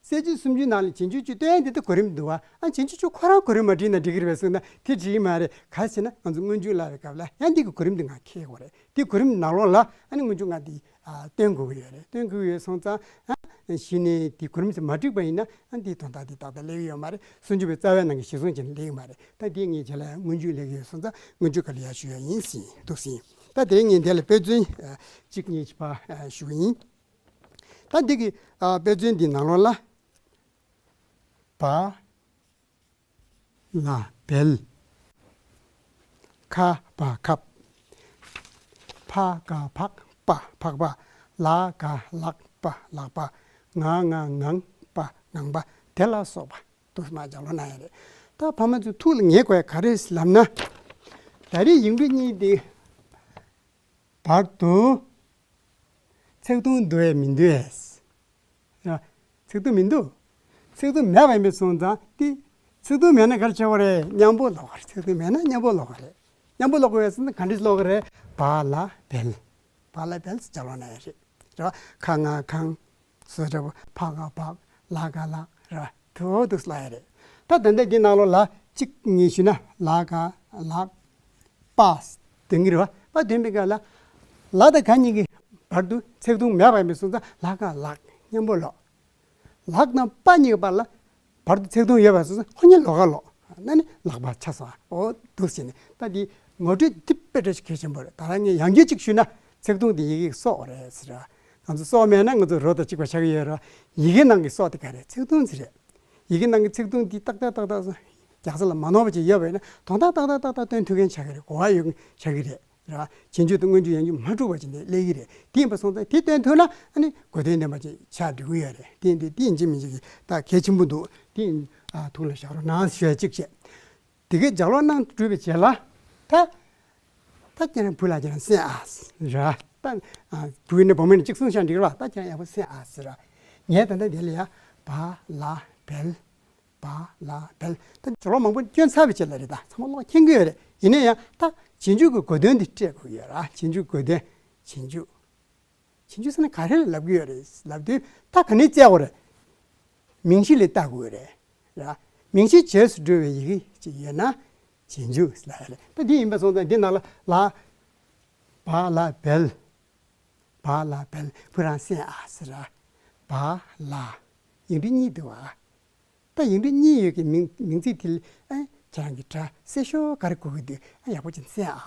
གསལ་བྱེད་སུམ་ཅུའི་ནང་ལ་རྗེས་འཇུག་ཅིག་སྟོན་ཡ་དེ་ད་གོ་རིམ་འདུག་བ། ཨ་རྗེས་འཇུག་ཅིག་ཁོ་རང་གོ་རིམ་མ་བྲིས་ན་འགྲིག་གི་རེད་པས་གསུངས་ན་དེ་འགྲིག་གི་མ་རེད། ག་རེ་ཟེར་ན་ང་ཚོ་སྔོན་འཇུག་བསླབ་པའི་སྐབས་ལ་ཡང་འདི་གི་གོ་རིམ་འདི་ང་འཁྱེར་དགོས་རེད། དེ་གོ་རིམ་ནང་ལོགས་ལ་ཨ་ནི་སྔོན་འཇུག་ང་འདི་ཨ་སྟོན་དགོས་ཀྱི་ཡོད་རེད། སྟོན་དགོས་ཀྱི་ཡོད་སོང་ཙང་ཨ་གཞི་ནས་དེ་གོ་རིམ་དེ་མ་འགྲིག་པ་ཡིན་ན་ཨ་འདིའི་དོན་དག་དེ་ཏག་ཏག་སླེབས་ཀྱི་ཡོད་མ་རེད། སུམ་ཅུ་པའི་རྩ་བའི་ནང་གི་གཞིར་བཟུང་བྱས་ནས་སླེབས་ཀྱི་མ་རེད། ད་དེ་ངས་རྗེས་ལ་སྔོན་འཇུག་སླེབས་ཀྱི་ཡོད་སོང་ཙང་སྔོན་འཇུག་ག་ལ་ཡ་ཞུ་ཡ་ཡིན་ཟིན་འདུག་ཟིན། ད་དེ་ངས་འདི་ལ་དཔེ་མཚོན་ཨ་གཅིག་གཉིས་ཕར་ཨ་ཞུ་གི་ཡིན། ད་འདི་གི་ཨ་དཔེ་མཚོན་འདི་ནང་ལོགས་ལ་བ་ལ་བལ། ཁ་བ་ཁབ། ཕ་ག་ཕག་པ་ཕག་པ། ལ་ག་ལག་པ་ལག་པ། ང་ང་ངང་པ་ངང་པ། དེ་ལ་སོགས་པ་དུ་མ་སྦྱར་ལོ་ན་ཡ་རེད། ད་ཕ་མ་ཚོ་ཐུགས་ལ་ངེས་དགོས་ཡ་ག་རེ་ལབ་ན། ད་རེས་ཡིག་འབྲུ་གཉིས་དེ་བར་དུ་ཚེག་ཐུང་འདུག་ཡ་མི་འདུག་ཡ། ཚེག་ཐུང་མི་འདུག་ཚེག་ཐུང་མེད་པ་ཡིན་པའི་སོང་ཙང་དེ་ཚེག་ཐུང་མེད་ན་ག་རེ་བྱེད་དགོས་རེད། མཉམ་པོ་ཀློག་དགོས་རེད། ཚེག་ཐུང་མེད་ན་མཉམ་པོ་ཀློག་དགོས་རེད། མཉམ་པོ་ཀློག་དགོས་ཡ་སོང་ཙང་ག་འདྲས་ཀློག་དགོས་རེད། བ་ལ་བལ། བ་ལ་བལ་ཟེར་སྦྱར་ལོ་ན་ཡ་རེད། རེད་བ། ཁ་ང་ཁང་། སོ་འདྲ་པོ་ཕ་ག་ཕག་ལ་ག་ལག་ར་དུ་དུ་སླ་ཡ་རེད། ད་ད་ལྟ་འདི་ནང་ལོགས་ལ་གཅིག་གཉིས་ཞུས་ན་ལ་ག་ལག་པ་དོན་གྱི་རེད་བ། པ་དོན་པའི་སྐབས་ལ་ལ་དང་ག་གཉིས་ཀྱི་བར་དུ་ཚེག་ཐུང་མེད་པ་ཡིན་པའི་སོང་ཙང་ལ་ག་ལག་མཉམ་པོ་ཀློག་ལག་དང་པ་གཉིས་ཀྱི་བར་ལ་བར་དུ་ཚེག་ཐུང་ཡོད་པ་སོང་ཙང་ཁོ་གཉིས་ཀློག་ག་ཀློག་ན་ནི་ལག་པ་ཆགས་སོང་། འོ་འདུག་ཟེར་ནས་ད་འདི་ངོ་སྤྲོད་འདི་དཔེ་བཀྲ་ཤིས་གལ་ཆེན་པོ་རེད། ད་རང་ངས་ཡང་བསྐྱར་གཅིག་ཞུས་ན་ཚེག་ཐུང་འདི་ཡི་གེ་སྲོག་རེད་ཟེར་ར། ང་ཚོ་སྲོག་མེད་ན་ང་ཚོ་རོ་དང་གཅིག་པ་ཆགས་ཀྱི་ཡོད་ར། ཡི་གེ་ནང་གི་སྲོག་དེ་ག་རེད། ཚེག་ཐུང་ཟེར་རེད། ཡི་གེ་ནང་གི་ཚེག་ཐུང་འདི་ཏག་ཏག་ཏག་ཏག་རྒྱག་ས་ལ་མ་ནོར་བ་ཅིག་ཡོད་པ་ཡིན་ན་དོན་དག་ཏག་ཏག་ཏག་ཏག་སྟོན་ཐུབ་མཁན་ཆགས་ཀྱི་རེད། གོ་བ་ཡོད་མཁན་ཆགས་ཀྱི་རེད། རེད་བ། རྗེས་འཇུག་དང་སྔོན་འཇུག་ཡང་འཇུག་མ་འཁྲུག་པ་ཅིག་ནས་སླེབས་ཀྱི་རེད། དེ་ཡིན་པ་སོང་ཙང་དེ་སྟོན་ཐུབ་ན་ཨ་ནི་གོ་དོན་ལྡན་པ་ཅིག་ཆགས་འགྲོ་གི་ཡོད་རེད། དེ་ཡིན་དུས་དེ་ཡིན་གཅིག་མིན་གཅིག་གི་ད་གལ་ཆེན་པོ་འདུག་དེ་ཡིན་ཨ་ཐུགས་ལ་བཞག་རོགས་གནང་ཞུ་ཡ་གཅིག་བྱས། དེ་གའི་ལྗགས་ཀློག་གནང་གྲུབ་པའི་རྗེས་ལ་ད་ད་ཁྱེད་རང་བུ་ལ་ཁྱེད་རང་གསན་ཨ་ཟེར་ར། ད་ཨ་བུ་ཡིན་ན་བུ་མོ་ཡིན་ན་གཅིག་གསུངས་ཤག་འགྲིག་ར། ད་ཁྱེད་རང་ཡག་པོ་གསན་ཨ་ཟེར་ར། ངས་ད་ལྟ་དེ་ལ་ཡ་བ་ལ་བལ། བ་ལ་བལ། ད་ཇོ་ལོ་མང་པོ་སྐྱོན་ཚར་བའི་རྗེས་ལ་རེད། ད་ཚང་མ་ཀློག་མཁྱེན་གྱི་ཡོད་རེད། ཡིན་ན་ཡང་ད་རྗེས་འཇུག་གི་གོ་དོན་འདི་སྤྲད་དགོས་ཀྱི་ཡོད་ར། རྗེས་འཇུག་གོ་དོན། རྗེས་འཇུག་རྗེས་འཇུག་ཟེར་ན་ག་རེ་ལབ་ཀྱི་ཡོད་རེད་ལབ་དུས་ད་ག་ནས་བཙལ་དགོས་རེད། མིང་གཞི་ལ་ལྟ་དགོས་རེད། ར། མིང་གཞི་རྗེས་སུ་འགྲོ་བའི་ཡི་གེ་ཅིག་ཡོད་ན་རྗེས་འཇུག་ལབ་ཡ་རེད། ད་འདི་ཡིན་པ་སོང་ཙང་འདི་ནང་ལ་ལ། བ་ལ་བལ། བ་ལ་བལ། བུ་རང་གསན་ཨ་ཟེར་ར། བ་ལ། ཡིག་འབྲུ་གཉིས་འདུག་བ། ད་ཡིག་འབྲུ་གཉིས་ཡོད་ཀྱི་མིང་མིང་ཚིག་དེ་ལ་ཨེ་ཁྱེད་རང་གི་སྒྲ་གསལ་ཤོས་ག་རེ་གོ་གི་འདུག་ཨ་ཡག་པོ་ཅིག་གསན་ཨ།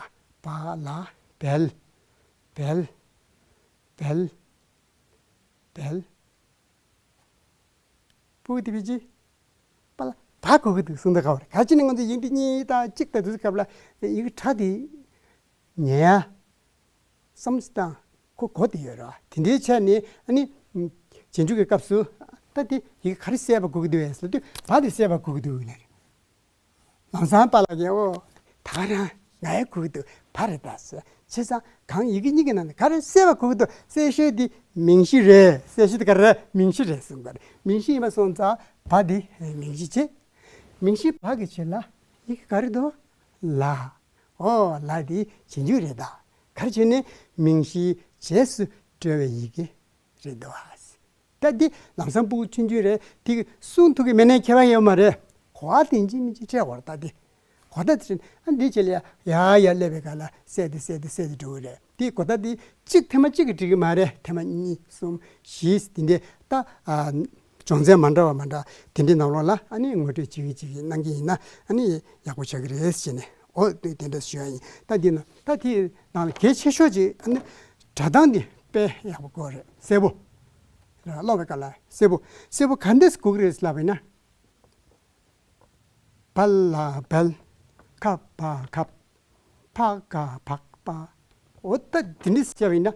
བ་ལ་བལ། བལ། བལ། བལ། སྤུ་གུ་དེ་བི་ཅི། པ་ལ་བ་གོ་གི་འདུག་གསུང་ད་ག་བ་རེད། ག་ཅི་ནས་ང་ཚོ་ཡིག་འབྲུ་གཉིས་དང་གཅིག་དང་དུས་སྐབས་ལ་ཡི་གེ་སྒྲ་དེ་ཉན་ཡ། བསམ་སྟངས་ཁོ་གོ་དེ་ཡོད་ར། དེ་འདྲའི་ཆ་ནས་ཨ་ནི་རྗེས་འཇུག་གི་སྐབས་སུ་ད་དེ་ཡི་གེ་ག་རེ་གསལ་བ་གོ་གི་འདུག་ཟེར་དུས་བ་དེ་གསལ་བ་གོ་གི་འདུག་ལབ་རེད། ལམ་སང་པཱ་ལགས་ཀྱིས་ཨོ་ད་རང་ང་ཡ་གོ་གི་འདུག་བ་རེད་ད་ཟེར། བྱས་ཙང་གང་ཡི་གེ་གཉིས་ཀྱི་ནང་ནས་ག་རེ་གསལ་བ་གོ་གི་འདུག་གསལ་ཤོས་དེ་མིང་གཞི་རེད། གསལ་ཤོས་དེ་ག་རེ་རེད། མིང་གཞི་རེད་གསུངས་པ་རེད། མིང་གཞི་ཡིན་པ་སོང་ཙང་བ་དེ་མིང་གཞི་བྱས། མིང་གཞི་བ་གི་རྗེས་ལ་ཡི་གེ་ག་རེ་འདུག་ལ། ཨོ་ལ་དེ་རྗེས་འཇུག་རེད་ད། ག་རེ་བྱས་ནས་མིང་གཞིའི་རྗེས་སུ་འགྲོ་བའི་ཡི་གེ་རེད་འདུག་ཨ། ད་འདི་ལམ་སང་སྤུ་གུ་ཆུང་ཆུང་རེད། དེ་གསུང་ཐུབ་ཀྱི་མེད་ན་ཁྱད་པར་ཡོད་མ་རེད། གོ་བ་དེ་འཇིག་མི་འཇིག་ཆད་བར་ད་དེ་གོ་ད་དེ་ཨ་འདི་བྱས་ལ་ཡ་ཡ་ཡ་སླེབས་པའི་སྐབས་ལ་གསལ་དེ་གསལ་དེ་གསལ་དེ་འགྲོ་གི་རེད། དེ་གོ་ད་དེ་གཅིག་ཐེངས་མ་གཅིག་གིས་འགྲིག་གི་མ་རེད། ཐེངས་མ་གཉིས་གསུམ་བཞི་དེ་འདྲས་ད་ཨ་སྦྱོང་ཚན་མ་འདྲ་བ་མ་འདྲ་དེ་འདྲའི་ནང་ལོགས་ལ་ཨ་ནི་ངོ་སྤྲོད་བྱེད་ཀྱི་བྱེད་ཀྱི་གནང་གི་ཡིན་ན་ཨ་ནི་ཡག་པོ་ཆགས་ཀྱི་རེད་ཟེར་ནས་ཨོ་དེ་དེ་འདྲ་ཞུ་ཡ་ཡིན། ད་འདི་ན་ད་དེའི་ནང་ལ་གལ་ཆེ་ཤོས་ཅིག་ཨ་ནི་སྒྲ་གདངས་འདི་དཔེ་ཡག་པོ་དགོས་རེད། གསལ་པོ། ཀློག་པའི་སྐབས་ལ་གསལ་པོ། གསལ་པོ་ག་འདྲས་དགོས་ཀྱི་རེད་ལབ་པ་ཡིན་ན། བ་ལ་བལ། ཁ་བ་ཁབ། ཕ་ག་ཕག་པ། འོ་ད་དེ་འདྲས་བྱས་པ་ཡིན་ན།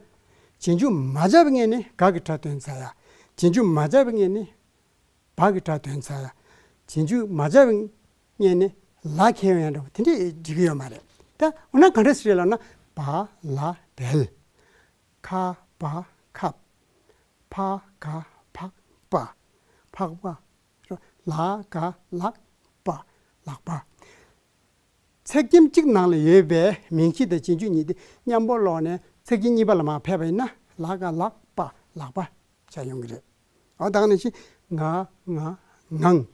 རྗེས་འཇུག་མ་སྦྱར་བའི་སྔོན་ནས་ག་གི་སྒྲ་འདོན་ཚར་ཡ། རྗེས་འཇུག་མ་སྦྱར་བའི་སྔོན་ནས་བ་གི་སྒྲ་འདོན་ཚར་ཡ། རྗེས་འཇུག་མ་སྦྱར་བའི་སྔོན་ནས་ལ་འཁེལ་ཡོང་ཡ་འདྲ་བོ་དེ་འདྲས་འགྲིག་གི་ཡོད་མ་རེད། ད་འོ་ན་ག་འདྲས་རེད་ལབ་ན། བ་ལ་བལ། ཁ་བ་ཁབ། ཕ་ག་ཕག་པ། ཕག་པ། ལ་ག་ལག་པ། ལག་པ། ཚེག་ཁྱིམ་གཅིག་ནང་ལ་ཡོད་པའི་མིང་གཞི་དང་རྗེས་འཇུག་གཉིས་དེ་མཉམ་པོ་ཀློག་ནས་ཚེག་ཁྱིམ་གཉིས་པ་ལ་མར་ཕེབས་པ་ཡིན་ན་ལ་ག་ལག་པ་ལག་པ་ཆགས་ཡོང་གི་རེད། འོ་ད་ག་ནང་བཞིན་ང་ང་ངང་།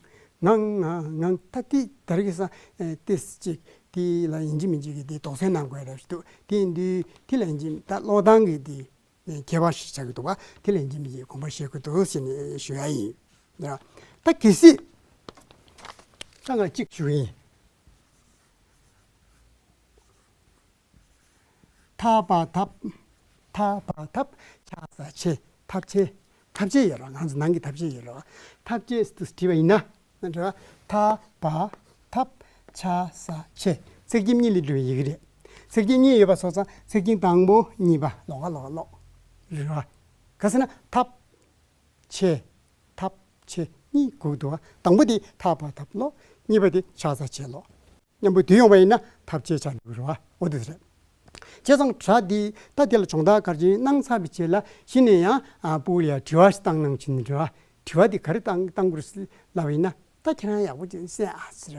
ང་ང་ངང་། ད་དེ་དེ་རིང་གི་ས་ཨེ་ཏིས་གཅིག་དེ་ལ་ཡིན་གཅིག་མིན་གཅིག་གི་དེ་དོགས་སེལ་གནང་དགོས་རབས་ཤིག་འདུག་དེ་ཡིན་དུས་དེ་ལ་ཡིན་གཅིག་ད་ཀློག་སྟངས་ཀྱི་དེ་ཁྱད་པར་ཞིག་ཆགས་ཀྱི་འདུག་བ། དེ་ལ་ཡིན་གཅིག་མིན་གཅིག་དགོངས་པ་བཞེས་དགོས་འདུག་ཟེར་ནས་ཞུ་ཡ་ཡིན། ཡ། ད་གལ་སྲིད་ད་ང་གཅིག་ཞུ་གི་ཡིན། ཐ་པ་ཐབ། ཐ་པ་ཐབ། ཆ་ས་ཆེ། ཐབ་ཆེ། ཐབ་ཆེ་ཡོད་རེད། ང་ཚོ་ནང་གི་ཐབ་ཆེ་ཡོད་རེད། ཐབ་ཆེ་དུ་བྲིས་པ་ཡིན་ན་ན་འདྲ། ཐ་པ་ཐབ། ཆ་ས་ཆེ། ཚེག་ཁྱིམ་གཉིས་ལས་གྲུབ་པའི་ཡི་གེ་རེད། ཚེག་ཁྱིམ་གཉིས་ཡོད་པ་སོང་ཙང་ཚེག་ཁྱིམ་དང་པོ་གཉིས་པ་ལོགས་ཀ་ལོགས་ཀ་ཀློག་རེད་བ། ག་ཟེར་ན་ཐབ། ཆེ། ཐབ་ཆེ་གཉིས་དགོས་འདུག་བ། དང་པོ་དེ་ཐ་པ་ཐབ་ཀློག་གཉིས་པ་དེ་ཆ་ས་ཆེ་ཀློག་མཉམ་པོ་དེ་ཡོང་བ་ཡིན་ན་ཐབ་ཆེ་ཆགས་འགྲོ་གི་རེད་བ། འོ་དེ་རེད། བྱས་ཙང་སྒྲ་འདི་ད་དེ་ལ་སྦྱོང་བརྡར་ག་རེ་བྱས་གནང་ཚར་བའི་རྗེས་ལ་གཞི་ནས་ཡང་ཨ་སྤུ་གུ་ལ་ཡང་དྲི་བ་ཞིག་བཏང་གནང་བྱས་ནས་རེད་བ། དྲི་བ་འདི་ག་རེ་བཏང་བཏང་དགོས་རེད་ལབ་པ་ཡིན་ན། ད་ཁྱེད་རང་ཡག་པོ་ཅིག་གསན་ཨ་ཟེར་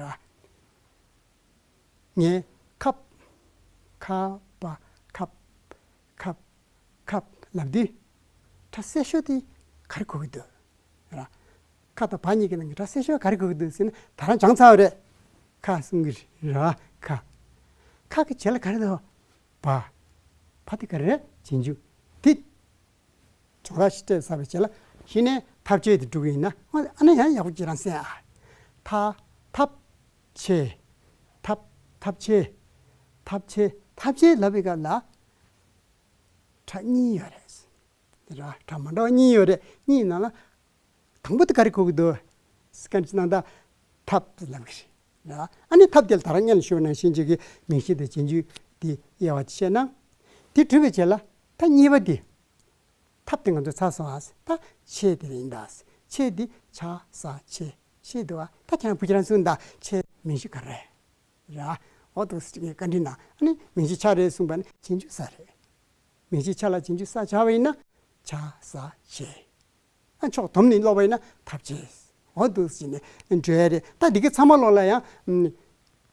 བ། ངས་ཁབ། ཁ་པ་ཁབ། ཁབ། ཁབ་ལབ་དུས་སྒྲ་གསལ་ཤོས་དེ་ག་རེ་གོ་གི་འདུག་ར། ཁ་དང་བ་གཉིས་ཀྱི་ནང་གི་སྒྲ་གསལ་ཤོས་ག་རེ་གོ་གི་འདུག་ཟེར་ན་ད་རང་སྦྱངས་ཚར་བ་རེད། ཁ་གསུང་གི་རེད་ར། ཁ། ཁ་གི་རྗེས་ལ་ག་རེ་འདུག་བ། བ་དེ་ག་རེ་རེད། རྗེས་འཇུག་དེ། སྦྱོང་བརྡར་ཞིག་སྤྲད་ཚར་བའི་རྗེས་ལ་གཞི་ནས་ཐབ་ཆེ་དེ་འགྲོ་གི་ཡིན་ན། ཨ་ནི་ཡང་ཡག་པོ་ཅིག་རང་གསན་ཨ། ཐ། ཐབ། ཆེ། ཐབ། ཐབ་ཆེ། ཐབ་ཆེ། ཐབ་ཆེ་ལབ་པའི་སྐབས་ལ་སྒྲ་གཉིས་ཡོད་རེད། ར། སྒྲ་མ་འདྲ་བ་གཉིས་ཡོད་རེད། གཉིས་ནང་ལ་དང་པོ་དེ་ག་རེ་གོ་གི་འདུག་སྐད་ཆ་ནང་ད་ཐབ་ལབ་གི་རེད། ར། ཨ་ནི་ཐབ་དེ་ལ་ད་རང་སྔོན་ལ་ཞུས་པ་ནང་བཞིན་གཅིག་གི་མིང་གཞི་དང་རྗེས་འཇུག་དེ་དབྱེ་བ་བཤད་ན། དེ་གྲུབ་པའི་རྗེས་ལ་ད་གཉིས་པ་དེ། ཐབ་དེ་ང་ཚོས་ཚར་སོང་ཨ། ད་ཆེ་དེ་ཡིན་ད། ཆེ་དེ་ཆ་ས་ཆེ། ཆེ་འདུག་ཨ། ད་ཁྱེད་རང་བུ་ཁྱེད་རང་གསུངས་ད་ཆེ་མིང་གཞི་ག་རེ་རེད། ར། འོ་འདུག་སེ་བཀའ་འདྲི་གནང་། ཨ་ནི་མིང་གཞི་ཆ་རེད་གསུངས་པ་ནི་རྗེས་འཇུག་ས་རེད། མིང་གཞི་ཆ་ལ་རྗེས་འཇུག་ས་ཆགས་པ་ཡིན་ན་ཆ་ས་ཆེ། ཨ་ཕྱོགས་བསྡོམས་ནས་ཀློག་པ་ཡིན་ན་ཐབ་ཆེ། འོ་འདུག་སེ་ནས་འགྲོ་ཡ་རེད། ད་འདི་གའི་ཚང་མ་ཀློག་ལ་ཡང་། ཨ་ནི་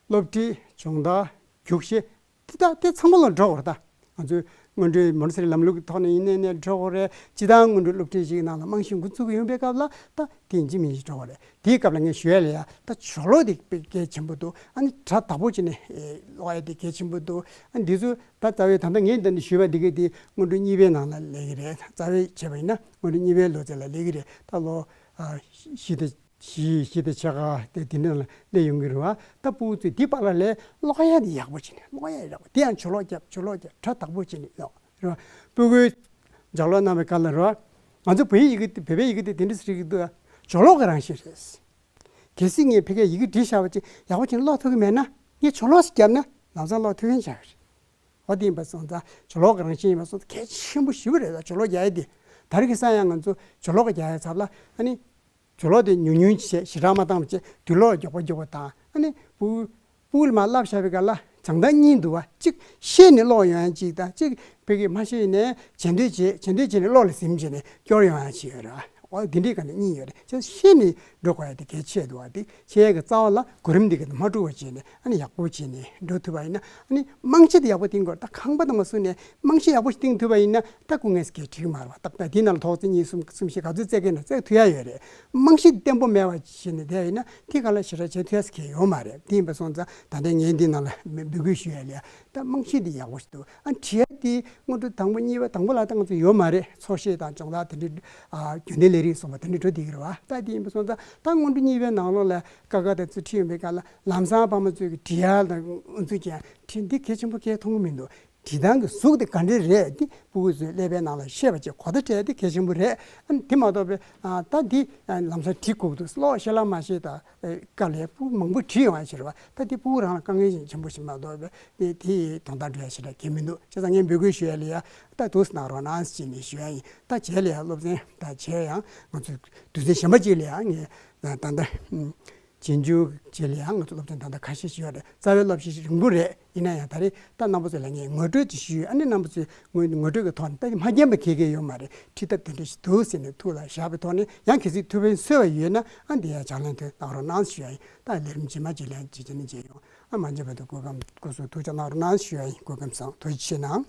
སློབ་ཁྲིད། སྦྱོང་བརྡར། རྒྱུགས་བཤད། དེ་དག་དེ་ཚང་མ་ལ་འགྲོ་དགོས་རེད་ད། ང་ཚོའི་སྔོན་འགྲོའི་མོན་སི་རི་ལམ་ལུགས་ཀྱི་ཐོག་ནས་ཡིན་ནའི་ནས་འགྲོ་དགོས་རེད། སྤྱིར་བཏང་སྔོན་འགྲོའི་སློབ་ཁྲིད་ཞིག་ནང་ལ་རྨང་གཞི་འགོ་བཙུགས་ཡོང་པའི་སྐབས་ལ་ད་དེ་ཡིན་གཅིག་མིན་གཅིག་འགྲོ་དགོས་རེད། དེའི་སྐབས་ལ་ངས་ཞུ་ཡ་ལ་ཡ། ད་སྦྱོར་ཀློག་དེ་དཔེ་གལ་ཆེན་པོ་འདུག་ཨ་ནི་སྒྲ་དག་པོ་བྱས་ནས་ཀློག་ཡ་དེ་གལ་ཆེན་པོ་འདུག་ཨ་ནི་འདི་ཚོ་ད་རྩ་བའི་ད་ལྟ་ངས་འདི་ནས་ཞུས་པ་འདི་གའི་དེ་སྔོན་འགྲོ་གཉིས་པའི་ནང་ལ་སླེབས་ཀྱི་རེད། རྩ་བའི་བྱས་པ་ཡིན་ན་སྔོན་འགྲོ་གཉིས་པའི་ལོ་ཚད་ལ་སླེབས་ཀྱི་རེད། ད་ལོ་ཨ་བཞི་དང་བཞི་བཞི་དང་ཕྱེད་ཀ་དེ་དེ་འདྲ་ལ་སླེབས་ཡོང་གི་རེད་བ། ད་སྤུ་གུ་ཚོས་འདི་བར་ལ་ལས་ཀློག་ཡ་དེ་ཡག་པོ་བྱས་ནས་ཀློག་ཡ་ཡག་པོ། དེ་ཡང་སྦྱོར་ཀློག་རྒྱབ། སྦྱོར་ཀློག་རྒྱབ། སྒྲ་དག་པོ་བྱས་ནས་ཀློག་རེད་བ། སྤུ་གུའི་ལྗགས་ཀློག་གནང་བའི་སྐབས་ལ་རེད་བ། ང་ཚོ་བོད་ཡིག་ཡི་གེ་དེ་བོད་པའི་ཡི་གེ་དེ་དེ་འདྲ་ཞིག་རེད་འདུག་སྦྱོར་ཀློག་གི་རང་བཞིན་རེད། གལ་སྲིད་ངས་ཕ་གིར་ཡི་གེ་བྲིས་བཞག་པ་ཅིག་ཡག་པོ་བྱས་ནས་ཀློག་ཐུབ་ཀྱི་མེད་ན། ངས་སྦྱོར་ཀློག་ཞིག་བརྒྱབ་ན་ལམ་སང་ཀློག་ཐུབ་མཁན་ཆགས་ཀྱི་རེད། འོ་དེ་ཡིན་པ་སོང་ཙང་སྦྱོར་ཀློག་གི་རང་བཞིན་ཡིན་པ་སོང་ཙང་གལ་ཆེན་པོ་ཞེ་པོ་རེད་ལ། སྦྱོར་ཀློག་རྒྱག་ཡ་དེ། ད་རེས་ཀྱི་ས་ཡང་ང་ཚོ་སྦྱོར་ཀློག་རྒྱག་ཡ་ཚབ་ལ་ཨ་ནི། སྦྱོར་ཀློག་དེ་ཉུང་ཉུང་བྱས་ཞེ་དྲག་མ་བཏང་བ་བྱས་དུས་ལོག་མགྱོགས་པོ་མགྱོགས་པོ་བཏང་། ཨ་ནི་སྤུ་སྤུ་གུ་ལ་མར་བསླབ་བཞག་པའི་སྐབས་ལ་སྦྱང་སྟངས་གཉིས་འདུག་བ། གཅིག་ཤེས་ནས་ཀློག་ཡོང་ཡ་གཅིག་དང་། གཅིག་ཕ་གིར་མ་ཤེས་ནས་བྱེད་འདོད་བྱེད་བྱེད་འདོད་བྱེད་ནས་ཀློག་ལ་ཟིན་བྱས་ནས་སྐྱོར་ཡོང་ཡ་གཅིག་ཡོད་རེད། འོ་འདི་འདྲའི་སྒང་ནས་གཉིས་ཡོད་རེད། བྱས་ཙང་ཤེས་ནས་འགྲོ་དགོས་ཡ་དེ་གལ་ཆེ་འདུག་བ། དེ་ཤེས་ཡ་གི་རྩ་བ་ལ་གོ་རིམ་འདི་ག་དེ་མ་འཁྲུག་པ་བྱས་ནས་ཨ་ནི་ཡག་པོ་བྱས་ནས་འགྲོ་ཐུབ་པ་ཡིན་ན། ཨ་ནི་རྨང་གཞི་དེ་ཡག་པོ་བཏིང་དགོས་རེད། ད་ཁང་པ་དང་མ་བཟུང་ནས་རྨང་གཞི་ཡག་པོ་ཞིག་བཏིང་ཐུབ་པ་ཡིན་ན་ད་སྐུ་ངལ་གྱི་འགྲིག་མ་རེད་བ། ཏག་ཏག་དེའི་ནང་ལ་ཐོག་བརྩེགས་གཉིས་གསུམ་གསུམ་བཞི་ག་ཚོད་བརྩེགས་ཀྱི་ན་བརྩེགས་ཐུབ་ཡ་ཡོད་རེད། རྨང་གཞི་བརྟན་པོ་མེད་པ་བྱས་ནས་བསྡད་ཡིན་ན་དེ་ག་ལ་ཞེ་དྲག་བྱེད་ཐུབ་ཡ་ཟེར་མཁན་ཡོད་མ་རེད། དེ་ཡིན་པ་སོང་ཙང་ད་ལྟ་ངས་འདི་ནང་ལ་འབོད་སྐུལ་ཞུ་ཡ་ལ་ཡ། ད་རྨང་གཞི་འདི་ཡག་པོ་ཞིག་འདུག་ཨ་བྲིས་ཡ་དེ་སྔོན་འགྲོ་དང་པོ་གཉིས་པ་དང་པོ་ལ་ད་ང་ཚོ་ཡོད་མ་རེད། འཚོ་བཤད་དང་སྦྱོང་བརྡར་དེ་འདྲའི་ཨ་རྒྱུན་ལྡན་ལས་རིགས་སོགས་པ་དེ་འདྲ་འགྲོ་བསྡད་ཀྱི་རེད་བ། ད་དེ་ཡིན་པ་སོང་ཙང་ད་སྔོན་འགྲོ་གཉིས་པའི་ནང་ལོགས་ལ་ཀ་ཁ་དང་ཚུར་ཁྲིད་ཡོང་པའི་སྐབས་ལ་ལམ་སང་ཕ་མ་ཚོས་ཀྱི་བྲིས་ཡ་དང་འུ་ཚོས་ཀྱང་བྲིས་འདི་གལ་ཆེན་པོ་གལ་མཐོང་གི་མི་འདུག་བྲིས་སྟངས་ཀྱི་གཟུགས་དེ་ག་འདྲ་རེད་དེ་སྤུ་གུ་ཚོའི་ཀླད་པའི་ནང་ལ་ཤེས་པ་བྱས་གོ་བརྡ་སྤྲད་དེ་གལ་ཆེན་པོ་རེད། ཨ་ནི་དེ་མ་གཏོགས་པའི་ཨ་ད་འདི་ཨ་ལམ་སང་བྲིས་དགོས་འདུག་ཀློག་ཤེས་ལ་མ་ཤེས་ད་ཨེ་དཀའ་ལས་སྤུ་གུ་མང་པོ་བྲིས་ཡོང་ཡ་ཞིག་རེད་བ། ད་འདི་སྤུ་གུ་རང་ལ་དཀའ་ངལ་ཞིག་ཆེན་པོ་ཞིག་མ་གཏོགས་པའི་དེ་དེ་དོན་དག་འགྲོ་ཡ་ཞིག་ར་གལ་མི་འདུག་བྱས་ཙང་ངས་འབོད་སྐུལ་ཞུ་ཡ་ལ་ཡ། ད་འདུག་སེ་གནང་རོགས་གནང་ཟེར་ནས་ཞུ་ཡ་ཡིན། ད་བྱས་ལ་ཡ་སློབ་ཚན་ད་བྱས་ཡང་ང་ཚོས་དུས་ཚོད་གཞན་པ་ཅིག་ལ་ཡ་ངས་ད་ད་ལྟ་ཨུམ། རྗེས་འཇུག་བཅས་ལ་ཡང་ང་ཚོ་སློབ་སྦྱོང་ད་ལྟ་ཁ་ཤས་ཤིག་ཡོད་རེད། རྩ་བའི་སློབ་གཞི་རིང་པོ་རེད། ཡིན་ན་ཡང་ད་རེས་ད་རྣམ་པ་ཚོ་ལ་ངས་ངོ་སྤྲོད་ཅིག་ཞུས། ཨ་ནི་རྣམ་པ་ཚོས་ངོ་ངོ་སྤྲོད་ཀྱི་ཐོག་ནས་ད་མ་མཁྱེན་པ་གང་ཡང་ཡོད་མ་རེད། ཁྲིད་ཐབས་དེ་འདྲ་ཞིག་འདུག་ཟེར་ནས་ཐུགས་ལ་བཞག་པའི་ཐོག་ནས། ཡང་གལ་སྲིད་ཐུགས་ཕན་གསོས་པ་ཡོད་ན་ཨ་འདི་ཡང་ཕྱག་ལེན་དུ་གནང་རོགས་གནང་ཞུ་ཡ་ཡིན། ད་ལས་རིམ་རྗེས་མ་ཅིག་ལ་ཡང་མཇལ་ཆ་ནི་མཇལ་ཡོང་། ཨ་མ་མཇལ་བར་དུ་སྐུ་ཁམས་སྐུ་གཟུགས་ཐུགས་ཅག་གནང་རོགས་གནང་ཞུ་ཡ་ཡིན། སྐུ་ཁམས་བཟང་། ཐུགས་རྗེ་ཆེ་གནང་།